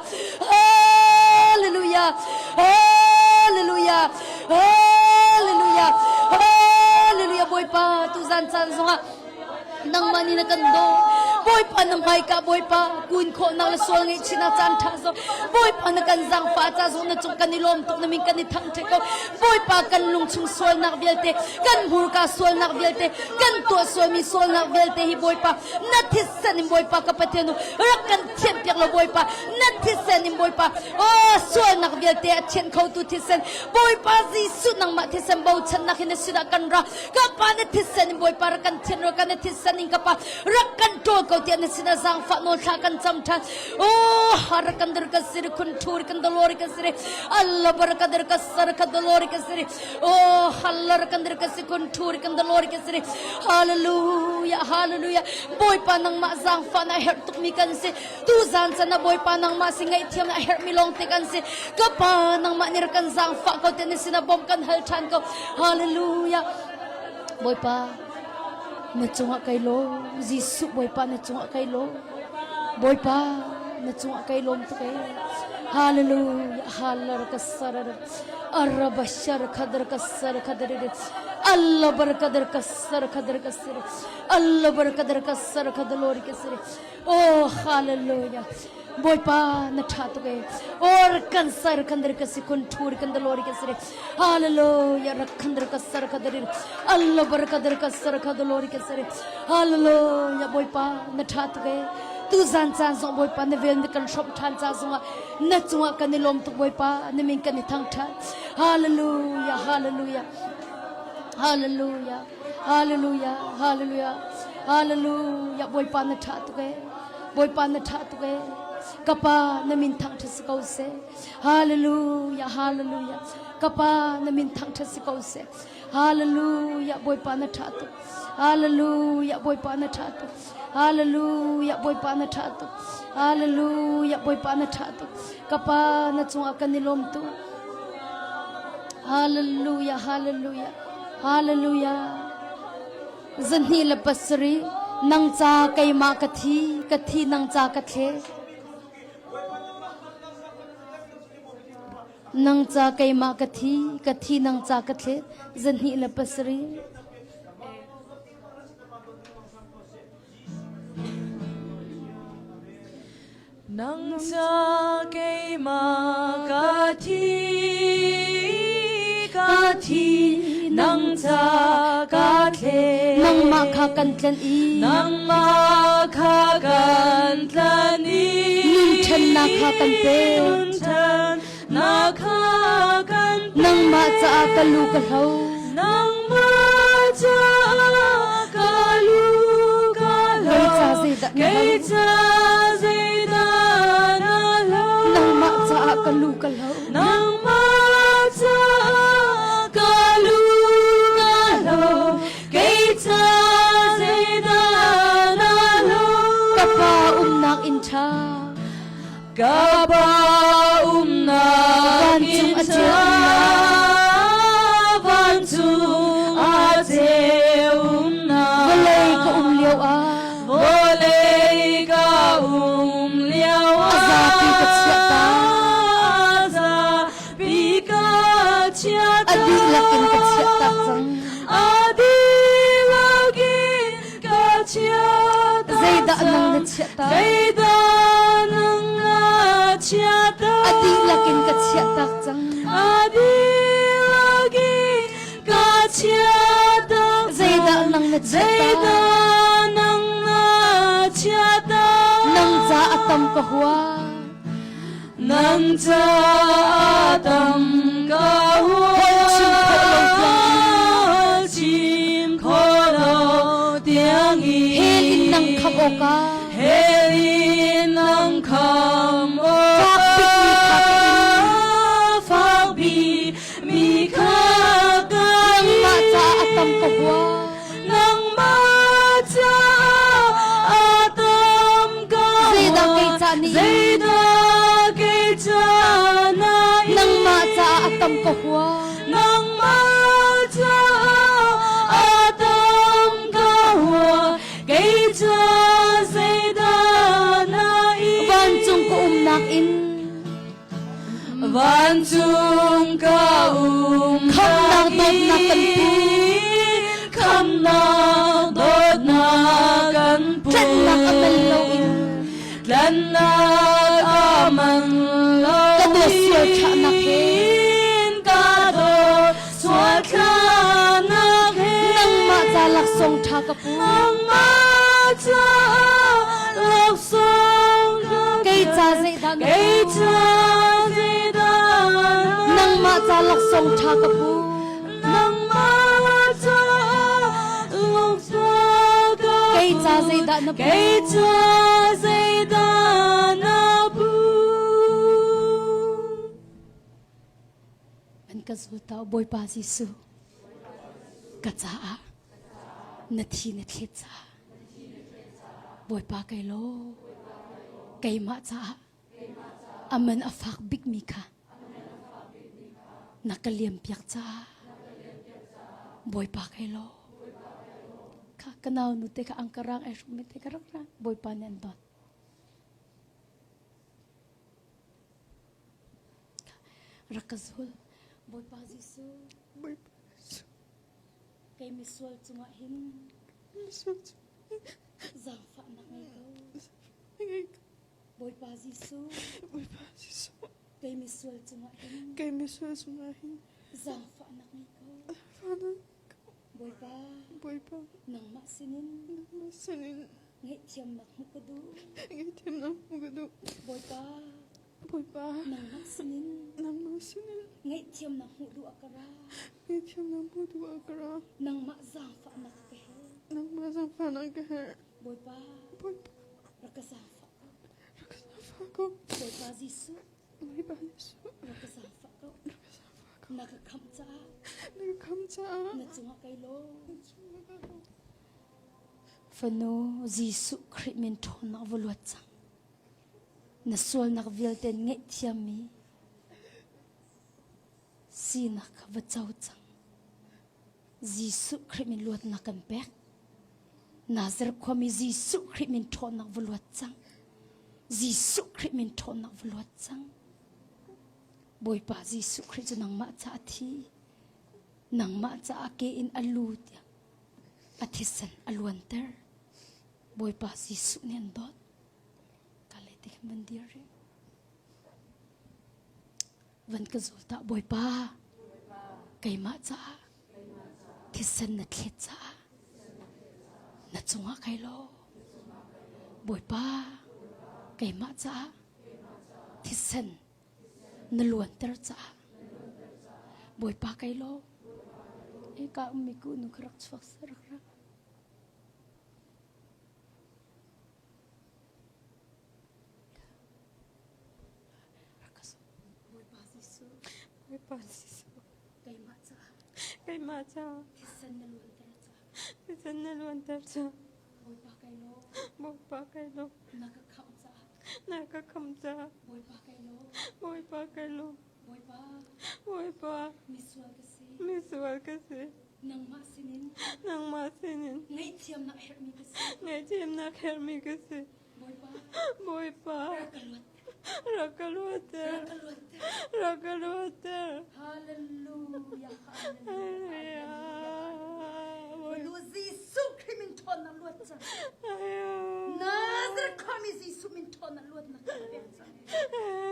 hallelujah hallelujah Hallelujah! Hallelujah! Bawipa, tuzan caan zongah nangmah nih na kan daw. Bawipa na hmaika Bawipa kun khawhnak le sual ngaihchihnak caan ṭha zong Bawipa na kan zaangfah ca zong na cung kan i lawm tuk na min kan i thangṭhat ko. Bawipa kan lungchung sualnak vialte, kan hmurka sualnak vialte, kan tuah sualmi sualnak vialte hi Bawipa na thisen in Bawipa ka Pathian rak kan thianhpiak law Bawipa na thisen in Bawipa oh sualnak vialte a thianh khotu thisen Bawipa Jesuh nangmah thisen bochannak hin na sinah kan ra ka pa na thisen in Bawipa rak kan thian ro kan na thisen in ka pa rak kan ṭawl ko tiah na sinah zaangfah nawl thla kan cam ṭhan oh har kan dar ka siri khun thur kan dolori ka siri Allah baraka dar ka sar ka dolori ka siri oh hallar kan dar ka si khun thur kan dolori ka siri hallelujah hallelujah Bawipa nangmah zaangfah na herh tuk mi kan si Tuzan can ah Bawipa nangmah si ngaihthiam a herhmi lawngte kan si. Ka Pa nangmah nih rak kan zaangfah ko te na sinah bawmh kan hal ṭhan ko. Hallelujah. Bawipa na cungah kai lawm. Jesuh Bawipa na cungah kai lawm. Bawipa na cungah kai lawm tuk ee. Hallelujah. Hallar ka sarar. Arabashar khadar ka sar khadar. Allah barkadar ka sar khadar ka sar. Allah barkadar ka sar khadar lori ka sar. Oh hallelujah. Bawipa na tha tuk e. Or kan sar kan der ka si kun thur kan dalori ka sire. Hallelujah rakhan der ka sar ka darir. Allah barka der ka sar ka dalori ka sire. Hallelujah Bawipa na tha tuk e. Tu zan caan zong Bawipa na vel na kan hrawm than ca zongah na cungah kan i lawm tuk Bawipa na min kan i thang than. Hallelujah hallelujah. Hallelujah. Hallelujah hallelujah hallelujah Bawipa na ṭha tuk ee Bawipa na ṭha tuk ee ka pa na min thangṭhat si ko seh Hallelujah hallelujah ka pa na min thangṭhat si ko seh Hallelujah Bawipa na ṭha tuk Hallelujah Bawipa na ṭha tuk Hallelujah Bawipa na ṭha tuk Hallelujah Bawipa na ṭha tuk ka pa na cungah kan i lawm tuk Hallelujah hallelujah Hallelujah. 207 Nang ca keimah ka thi, ka thi nang ca ka thle. Nang ca keimah ka thi, ka thi nang ca ka thle. 207 Nang ca keimah ka thi, ka thi, nang ca ka thle. Nangmah kha kan tlen i Nangmah kha kan tlan i Nun ṭhennak kha kan pe. Nun ṭhennak kha kan pe. Nangmah caah ka lu ka hlo. Nangmah caah ka lu ka hlo. Kei ca zeidah na Kei hlo? ca zeidah na hlo? Nangmah caah ka lu ka hlo. Nangmah caah ka lu ka hlo. Kei ca zeidah na hlo? Ka pa umnak inn ṭha. Ka pa umnak Vancung a ceu umnak. Vancung a ceu umnak. Vawlei ka um lio ah. Vawlei ka um lio ah. A zapi ka chiah ta. A zapi ka chiah ta. A dihlak in ka chiah tak cang. A dihlak in ka chiah ta. Zeidah nang na chiah ta? Zeidah nang na chiah ta? A dihlak in ka chiah tak cang. A dihlak in ka chiah tak Zeidah nang na chiah ta? Zeidah nang na chiah ta? Nang ca a tam ka hua. Nang ca a tam ka hua. Chim khawh lo tiang Chim khawh lo tiang in. Hell in nang khamh awkah. Hell in nang khamh awkah. Fak bik mi kha ka in. Nangmah caah a tam ka hua. Nangmah caah a tam ka hua. Zeidah kei ca nih? Zeidah kei ca na in? Nangmah caah a tam ka hua. Nangmah caah a tam ka hua. Kei ca zeidah na in? Vancung ka umnak in. Vancung ka um Khamhnak dawtnak kan pu. Khamhnak dawtnak kan pu. Tlanhnak a man loin. Tlanhnak a man loin. Ka dawt sual thlahnak he. Ka dawt sual thlahnak he. Nangmah ca laksawng ṭha ka pu. Nangmah ca laksawng ka Kei ca zeidah na Kei pu? ca zeidah na Nangmah ca laksawng ṭha ka pu. Nangmah ca laksawng ka Kei ca pu. zeidah na pu? Kei ca zeidah na pu? An ka zul ta Bawipa Jesuh ka caah na thi na thlet caah Bawipa kai law keimah caah a man a fak bikmi kha na ka liampiak caah Bawipa kai law kha ka nau nu te kha angkarang ai hrukmi te ka rak ra Bawipa nih an dawt rak ka zul Bawipa Jesuh Bawipa Jesuh Kei misual cungah hin zaangfahnak ngei ko. Bawipa Jesuh, Bawipa Jesuh, kei misual cungah hin kei misual cungah hin zaangfahnak ngei ko. Zaangfahnak Bawipa, Bawipa, nangmah sinin nangmah sinin ngaihthiamnak hmuh ka duh. Ngaihthiamnak hmuh ka duh. Bawipa, Bawipa, nangmah sinin nangmah sinin ngaihthiamnak hmuh duh ah ka ra. Ngaihthiamnak hmuh duh ah ka ra. Nangmah zaangfahnak ka herh. Nangmah zaangfahnak ka herh. Bawipa, Bawipa, rak ka zaangfah ko. Rak ka zaangfah ko. Bawipa Jesuh, Bawipa Jesuh, rak ka zaangfah ko. Rak ka zaangfah ko. Na ka khamh caah. Na ka khamh caah. Na cungah kai lawm. Na cungah kai lawm. Fanu Jesuh Khrih min ṭhawnnak va luat cang. Na sualnak vialte ngaihthiammi sinak kha va co cang. Jesuh Khrih min luatnak kan pek. Nazareth khuami Jesuh Khrih min ṭhawnnak va luat cang. Jesuh Khrih min ṭhawnnak va luat cang. Bawipa Jesuh Khrih cu nangmah ca a thi. Nangmah caah ke in a lu tiang a thisen a luanter. Bawipa Jesuh nih an dawt. Ka le ti khan van dir rih. Van ka zul ta Bawipa keimah caah thisen na thlet caah na cungah kai lo. Bawipa keimah caah thisen na luanter caah Bawipa kai lo. Eka ummi ku nu kha rak chuak seh rak rak. Bawipa Jesuh. Bawipa Jesuh. Keimah caah. Keimah caah. Thisen na luanter caah. Thisen na luanter caah. Bawipa kai lawm. Bawipa kai lawm. Na ka khamh caah. Na ka khamh caah. Bawipa kai lawm. Bawipa kai lawm. Bawipa. Bawipa. Misual ka si. Misual ka si. Nangmah sinin. Nangmah sinin. Ngaihthiamnak herhmi ka si. Ngaihthiamnak herhmi ka si. Bawipa. Bawipa. Rak ka luat. Rak ka luatter. Rak ka luatter. Rak ka luatter. Hallelujah. Hallelujah. Lu Jesuh Khrih min ṭhawnnak luat cang. Nazareth khuami Jesuh min ṭhawnnak luatnak kan pek cang.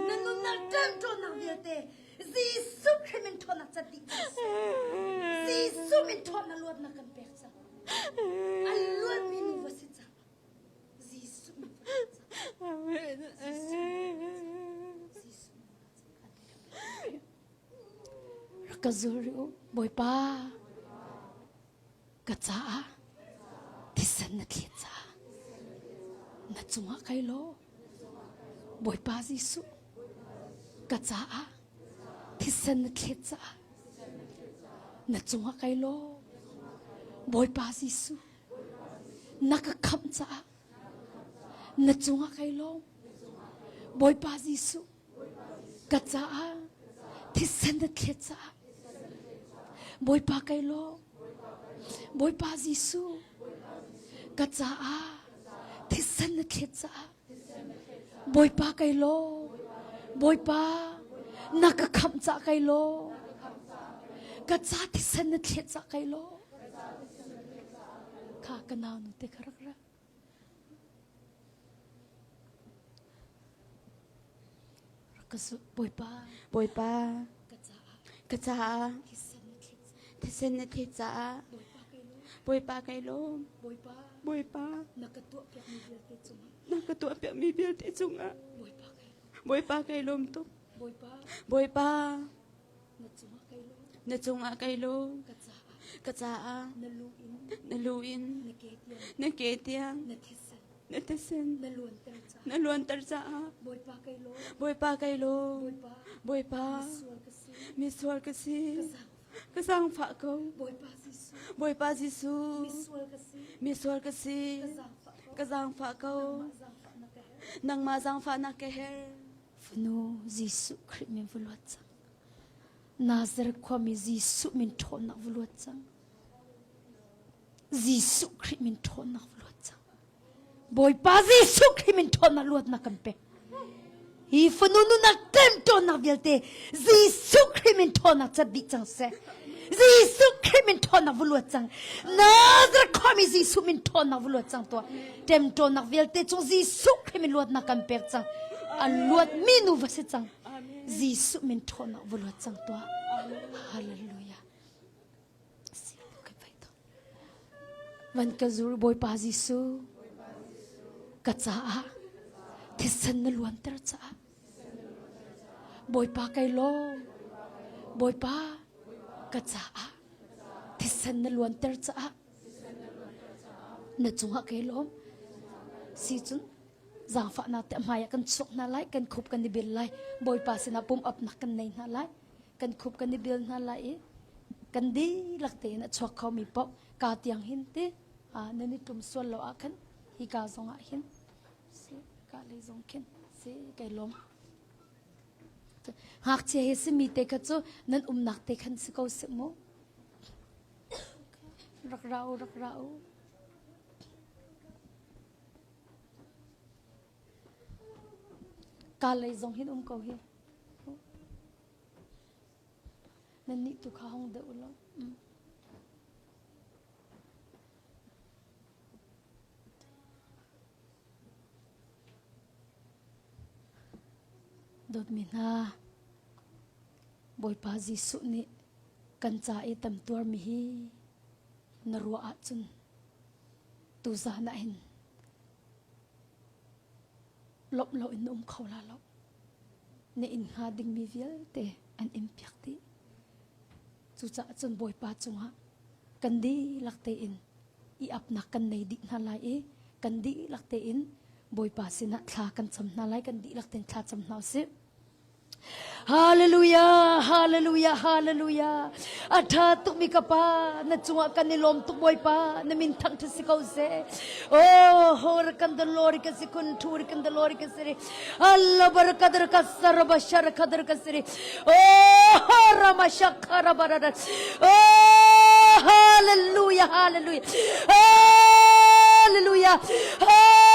Na nunnak ṭemṭawnnak vialte Jesuh Khrih min ṭhawnnak cat dih cang seh. Jesuh min ṭhawnnak luatnak kan pek cang. A luatmi nu va si cang. Jesuh min Amen. Rak ka zul rih u Bawipa ka caah thisen na thlet caah na cungah kai law Bawipa Jesuh ka caah thisen na thlet caah na cungah kai law Bawipa Jesuh na ka khamh caah na cungah kai lawm Bawipa Jesuh ka caah thisen na thlet caah Bawipa kai lawm Bawipa Jesuh ka caah thisen na thlet caah Bawipa kai lawm Bawipa na ka khamh caah kai lawm ka ca thisen na thlet caah kai lawm Kha ka nau nu te kha rak ra. Rak ka zulh Bawipa. Bawipa. Ka caah. Ka caah. Thisen na thlet. Thisen na thlet caah. Bawipa kai lawm. Bawipa kai lawm. Bawipa. Bawipa. Na ka tuahpiakmi vialte cungah. Na ka tuahpiakmi vialte cungah. Bawipa kai lawm. Bawipa kai lawm tuk. Bawipa. Bawipa. Na cungah kai lawm. Na cungah kai lawm. Ka caah. Ka caah. Na lu in. Na lu in. Na ke tiang. Na ke tiang. Na thisen. Na thisen. Na luanter caah. Na luanter caah. Bawipa kai lawm. Bawipa kai lawm. Bawipa. Bawipa. Misual ka si. Misual ka si. Ka zaangfah. Ka zaangfah ko. Bawipa Jesuh. Bawipa Jesuh. Misual ka si. Misual ka si. Ka zaangfah ko. Ka zaangfah ko. Nangmah zaangfah na ka herh. Nangmah zaangfahnak ka herh. Fanu Jesuh Khrih min va luat cang. Nazareth khuami Jesuh min ṭhawnnak va luat cang. Jesuh Khrih min ṭhawnnak va luat cang. Bawipa Jesuh Khrih min ṭhawnnak luatnak kan pek. Hi fanu nunnak ṭemṭawnnak vialte Jesuh Khrih min ṭhawnnak cat dih cang seh. Jesuh Khrih min ṭhawnnak va luat cang. Nazareth khuami Jesuh min ṭhawnnak va luat cang tuah. Ṭemṭawnnak vialte cung Jesuh Khrih min luatnak kan pek cang. A luatmi nu va si cang. Jesuh min ṭhawnnak va luat cang tuah. Hallelujah. Van ka zur Bawipa Jesuh ka caah thisen na luanter caah Bawipa kai lawm Bawipa ka caah thisen na luanter caah na cungah kai lawm si cun zaangfahnak te hmai ah kan chuak hna lai kan khup kan i bil lai Bawipa sinah pum apnak kan nei hna lai kan khup kan i bil hna lai i kan dihlak tein a chuak khomi paoh ka tiang hin ti nan i tum sual lo ah khan hi ka zong ah hin si ka lei zong khin si kai lawm ngakchia he simi te kha cu nan umnak te khan si ko si mu rak ra u rak ra u. Ka lei zong hin um ko hi. Nan nih tu kha hong deuh lo. Mm. Dawtmi hna, Bawipa Jesuh nih kan ca i temtuarmi hi na ruah ahcun tuzan ah hin lawmh loin na um kho la lo. Na inn hnga dingmi vialte an in piak dih. Cucaah cun Bawipa cungah kan dihlak tein i apnak kan nei dih hna lai i kan dihlak tein Bawipa sinah thla kan cam hna lai kan dihlak tein thla cam hna usih. Hallelujah, hallelujah, hallelujah. A ṭha tukmi ka pa, na cungah kan i lawm tuk Bawipa, na min thangṭhat si ko seh. Oh, hor kan the Lord ka si kun thur kan the Lord ka si. Allah barakadar ka saraba sharakadar ka si. Oh, rama shakara barada. Oh, hallelujah, hallelujah. Hallelujah. Hallelujah.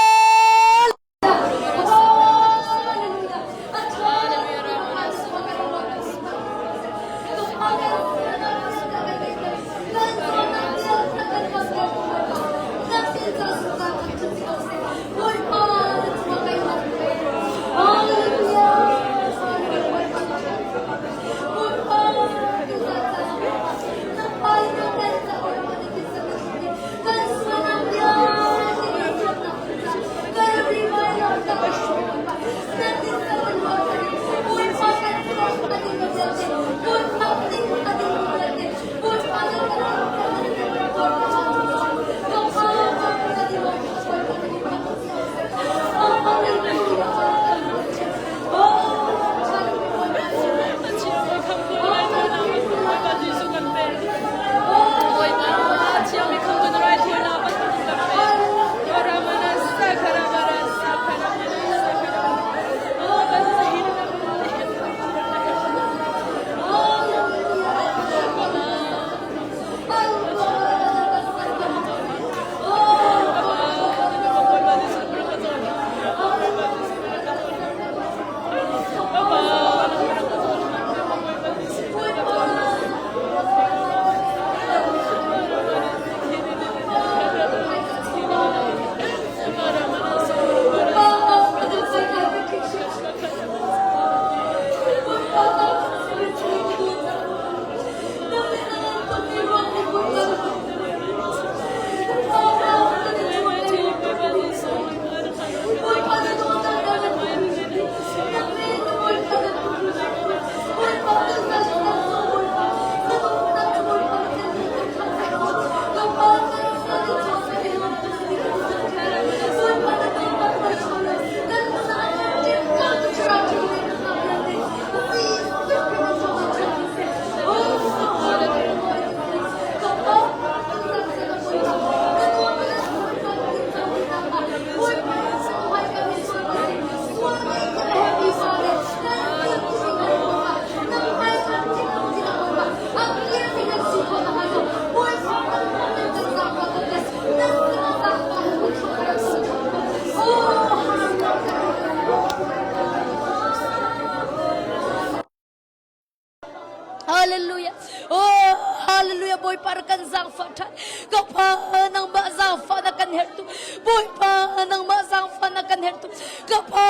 Hallelujah. Oh, hallelujah. Bawipa rak kan zaangfah ṭhan. Ka Pa, nangmah zaangfah na kan herh tu. Bawipa, nangmah zaangfah na kan herh tu. Ka Pa,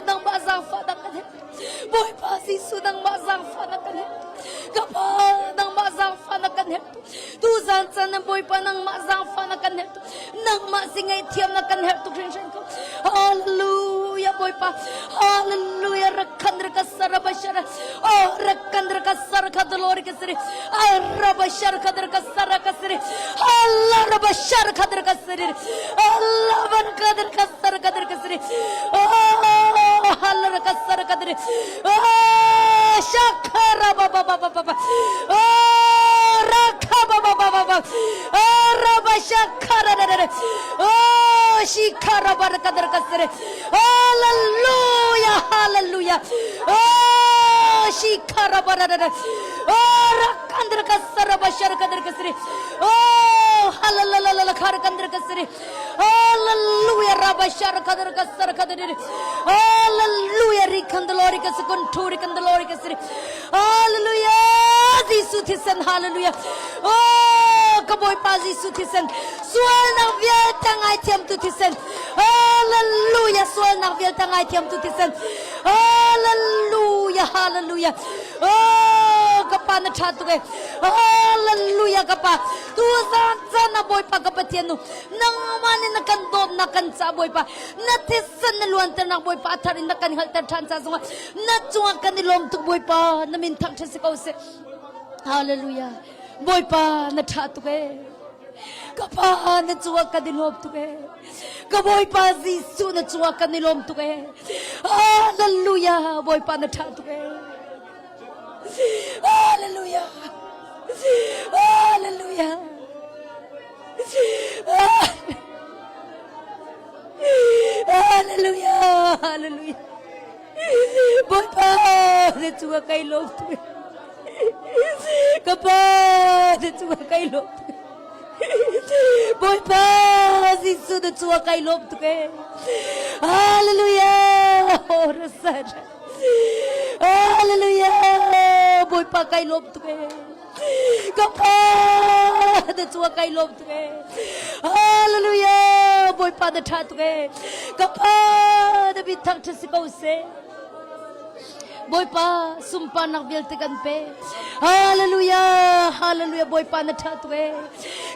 nangmah zaangfah na kan herh tu. Bawipa Jesuh, nangmah zaangfah na kan herh tu. Ka Pa, nangmah zaangfah na kan herh tu. Tuzan caan na Bawipa nangmah zaangfah na kan herh tuk. Nangmah si ngaihthiam na kan herh tuk hringhran ko. Hallelujah Bawipa. Hallelujah rakhan rakasarabashara. Oh rakhan rakasar khadlor kasri. Arabashar khadar kasara kasri. Allah rabashar khadar kasri. Allah ban khadar kasar khadar kasri. Oh Allah rakasar khadar. Oh shakara ba ba ba ba ba. Oh rakha ba ba ba ba ba. Oh raba shakara da da da. Oh shikara ba khadar kasri. Hallelujah hallelujah. Oh. shi karabarara. Oh rakandra kasarabashar kadar kasri. Oh halalalala kharakandra kasri. Hallelujah rabashar kadar kasar kadar. Hallelujah rikandalori kasukun thurikandalori kasri. Hallelujah Jesuh thisen hallelujah. Oh ka Bawipa Jesuh thisen sualnak vialte ngaithiamtu thisen. Hallelujah sualnak vialte ngaithiamtu thisen. Hallelujah hallelujah. Oh ka pa na ṭha tuk e. Hallelujah ka pa. Tu zan zan na Bawipa ka Pathian nu nangmah nih na kan dawtnak kan ca Bawipa na thisen na luanternak Bawipa a thar in na kan hngalhter ṭhan ca zongah na cungah kan i lawm tuk Bawipa na min thangṭhat si ko seh. Hallelujah. Bawipa na ṭha tuk e. Ka pa na cungah kan i lawm tuk e. Ka Bawipa Jesuh na cungah kan i lawm tuk e. Hallelujah. Bawipa na ṭha tuk e. Hallelujah. Hallelujah. Hallelujah. Hallelujah. Bawipa na cungah kai lawm tuk. Ka pa na cungah kai lawm tuk. Bawipa Jesuh na cungah kai lawm tuk e. Hallelujah. Oh, rasara. Hallelujah. Bawipa kai lawm tuk e. Ka pa na cungah kai lawm tuk e. Hallelujah. Bawipa na ṭha tuk e. Ka pa na min thangṭhat si ko seh. Bawipa sunparnak vialte kan pe. Hallelujah. Hallelujah. Bawipa na ṭha tuk e.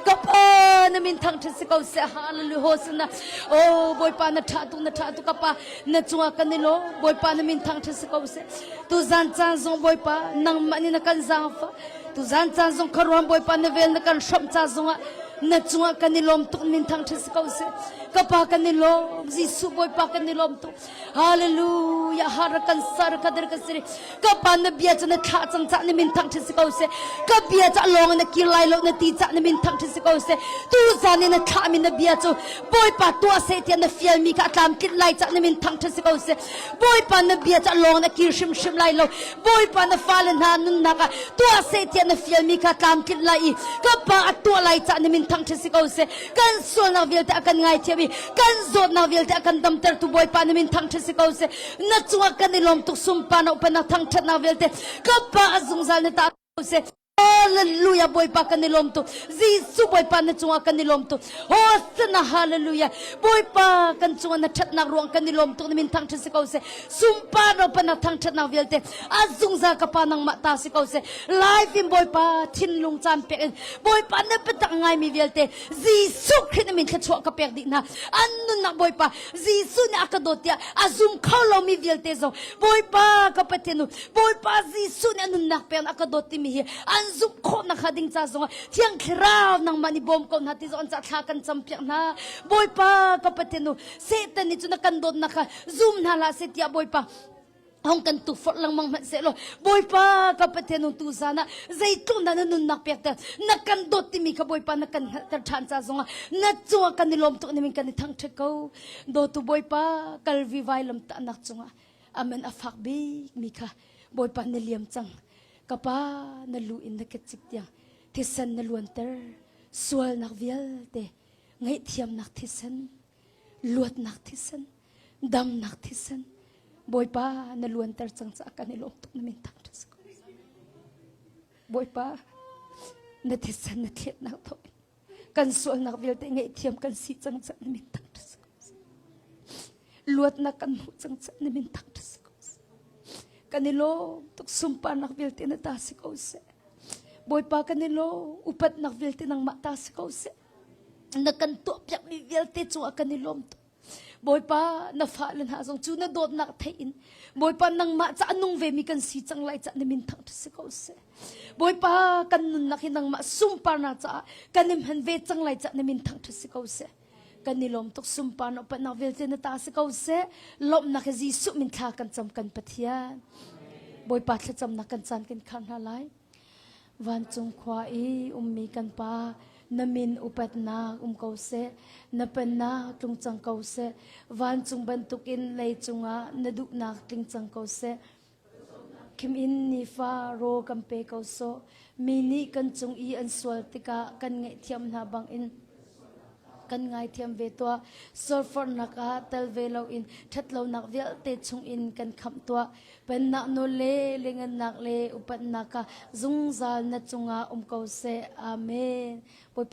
Ka pa na min thangṭhat si ko seh. Hallelujah. Hosanna. Oh Bawipa na ṭha tuk na ṭha tuk ka pa na cungah kan i lawm. Bawipa na min thangṭhat si ko seh. Tuzan caan zong Bawipa nangmah nih na kan zaangfah. Tuzan caan zong khuaruam Bawipa na vel na kan hrawmh ca zongah na cungah kan i lawm tuk min thangṭhat si ko seh. Ka pa kan i lawm. Jesuh Bawipa kan i lawm tuk. Hallelujah har kan sar ka der ka siri ka pa na bia cu na thlah cang ca na min thang si ko se ka bia ca lawng na kir lai lo na ti ca na min thang si ko se tu zan in na thlah mi na bia cu bawipa tuah se tiah na fial mi kha tlam tlinh lai ca na min thang si ko se bawipa na bia ca lawng na kir hrim hrim lai lo bawipa na fale hna nunnak ah tuah se tiah na fial mi kha tlam tlinh lai i ka pa a tuah lai ca na min thang si ko se kan sualnak vialte a kan ngaithiam i kan zawtnak vialte a kan damtertu Bawipa na min thangṭhat si ko seh na cungah kan i lawm tuk sumpa na upanak thangṭhatnak vialte ka pa a zungzal na ta ko seh Hallelujah Bawipa kan i lawm tuk Jesuh Bawipa na cungah kan i lawm tuk Hosanna Hallelujah Bawipa kan cungah na ṭhatnak ruang kan i lawm tuk na min thangṭhat si ko seh sumpa na upanak thangṭhatnak vialte a zungzal ka pa nangmah ta si ko seh live in Bawipa thinlung caan pek in Bawipa na biatak ngaimi vialte Jesuh Khrih na min thluachuah ka pek dih hna. An nunnak Bawipa Jesuh nih a ka dawt tiah a zum kho lomi vialte zong Bawipa ka Pathian nu Bawipa Jesuh nih a nunnak pek a ka dawt timi hi an zumh khawh nakhnga ding ca zongah Thiang Thlarau nangmah nih bawm ko hna ti zong an ca thla kan campiak hna. Bawipa ka Pathian nu Satan nih cun a kan dawtnak kha zum hna hlah seh tiah Bawipa hong kan tukforh lengmang hmanh seh law Bawipa ka Pathian nung tu zan ah zeitluk dah na nunnak pek ter na kan dawt timi kha Bawipa na kan hngalhter ṭhan ca zongah na cungah kan i lawm tuk nimin kan i thangṭhat ko dawtu Bawipa Kalvi vailam tahnak cungah aman a fak bik mi kha Bawipa na liam cang ka pa na lu in na ketcik tiang thisen na luanter sualnak vialte ngaihthiamnak thisen luatnak thisen damnak thisen Bawipa na luanter cang caah kan i lawm tuk na min thang ṭha ko. Bawipa na thisen na thletnak thawng in kan sualnak vialte ngaihthiam kan si cang caah na min thang ṭha ko. Luatnak kan hmuh cang caah na min thang ṭha ko. Kan i lawm tuk sunparnak vialte na ta si ko seh. Bawipa kan i lawm upatnak vialte nangmah ta si ko seh. Na kan tuahpiakmi vialte cungah kan i lawm tuk. Bawipa na fale hna zong cu na dawtnak theih in Bawipa nangmah ca nung ve mi kan si cang lai ca na min thangṭhat si ko seh. Bawipa kan nunnak hi nangmah sunparnak caah kan i hman ve cang lai ca na min thangṭhat si ko seh. Kan i lawm tuk sunparnak upatnak vialte na ta si ko seh. Lawmhnak hi Jesuh min thla kan cam kan Pathian. Bawipa thlacamnak kan caan kan khar hna lai. Vancung khua i ummi kan Pa, na min upatnak um ko seh, na pennak tlung cang ko seh, vancung bantukin leicung ah na duhnak tling cang ko seh. Khim in nifa rawl kan pe ko sawh. Mi nih kan cung i an sual tikah kan ngaihthiam hna bangin kan ngaithiam ve tuah. Sualforhnak ah tel ve loin ṭhatlonak vialte chungin kan khamh tuah. Pennak nawl le lianhngannak le upatnak kha zungzal na cungah um ko seh. Amen. Bawipa.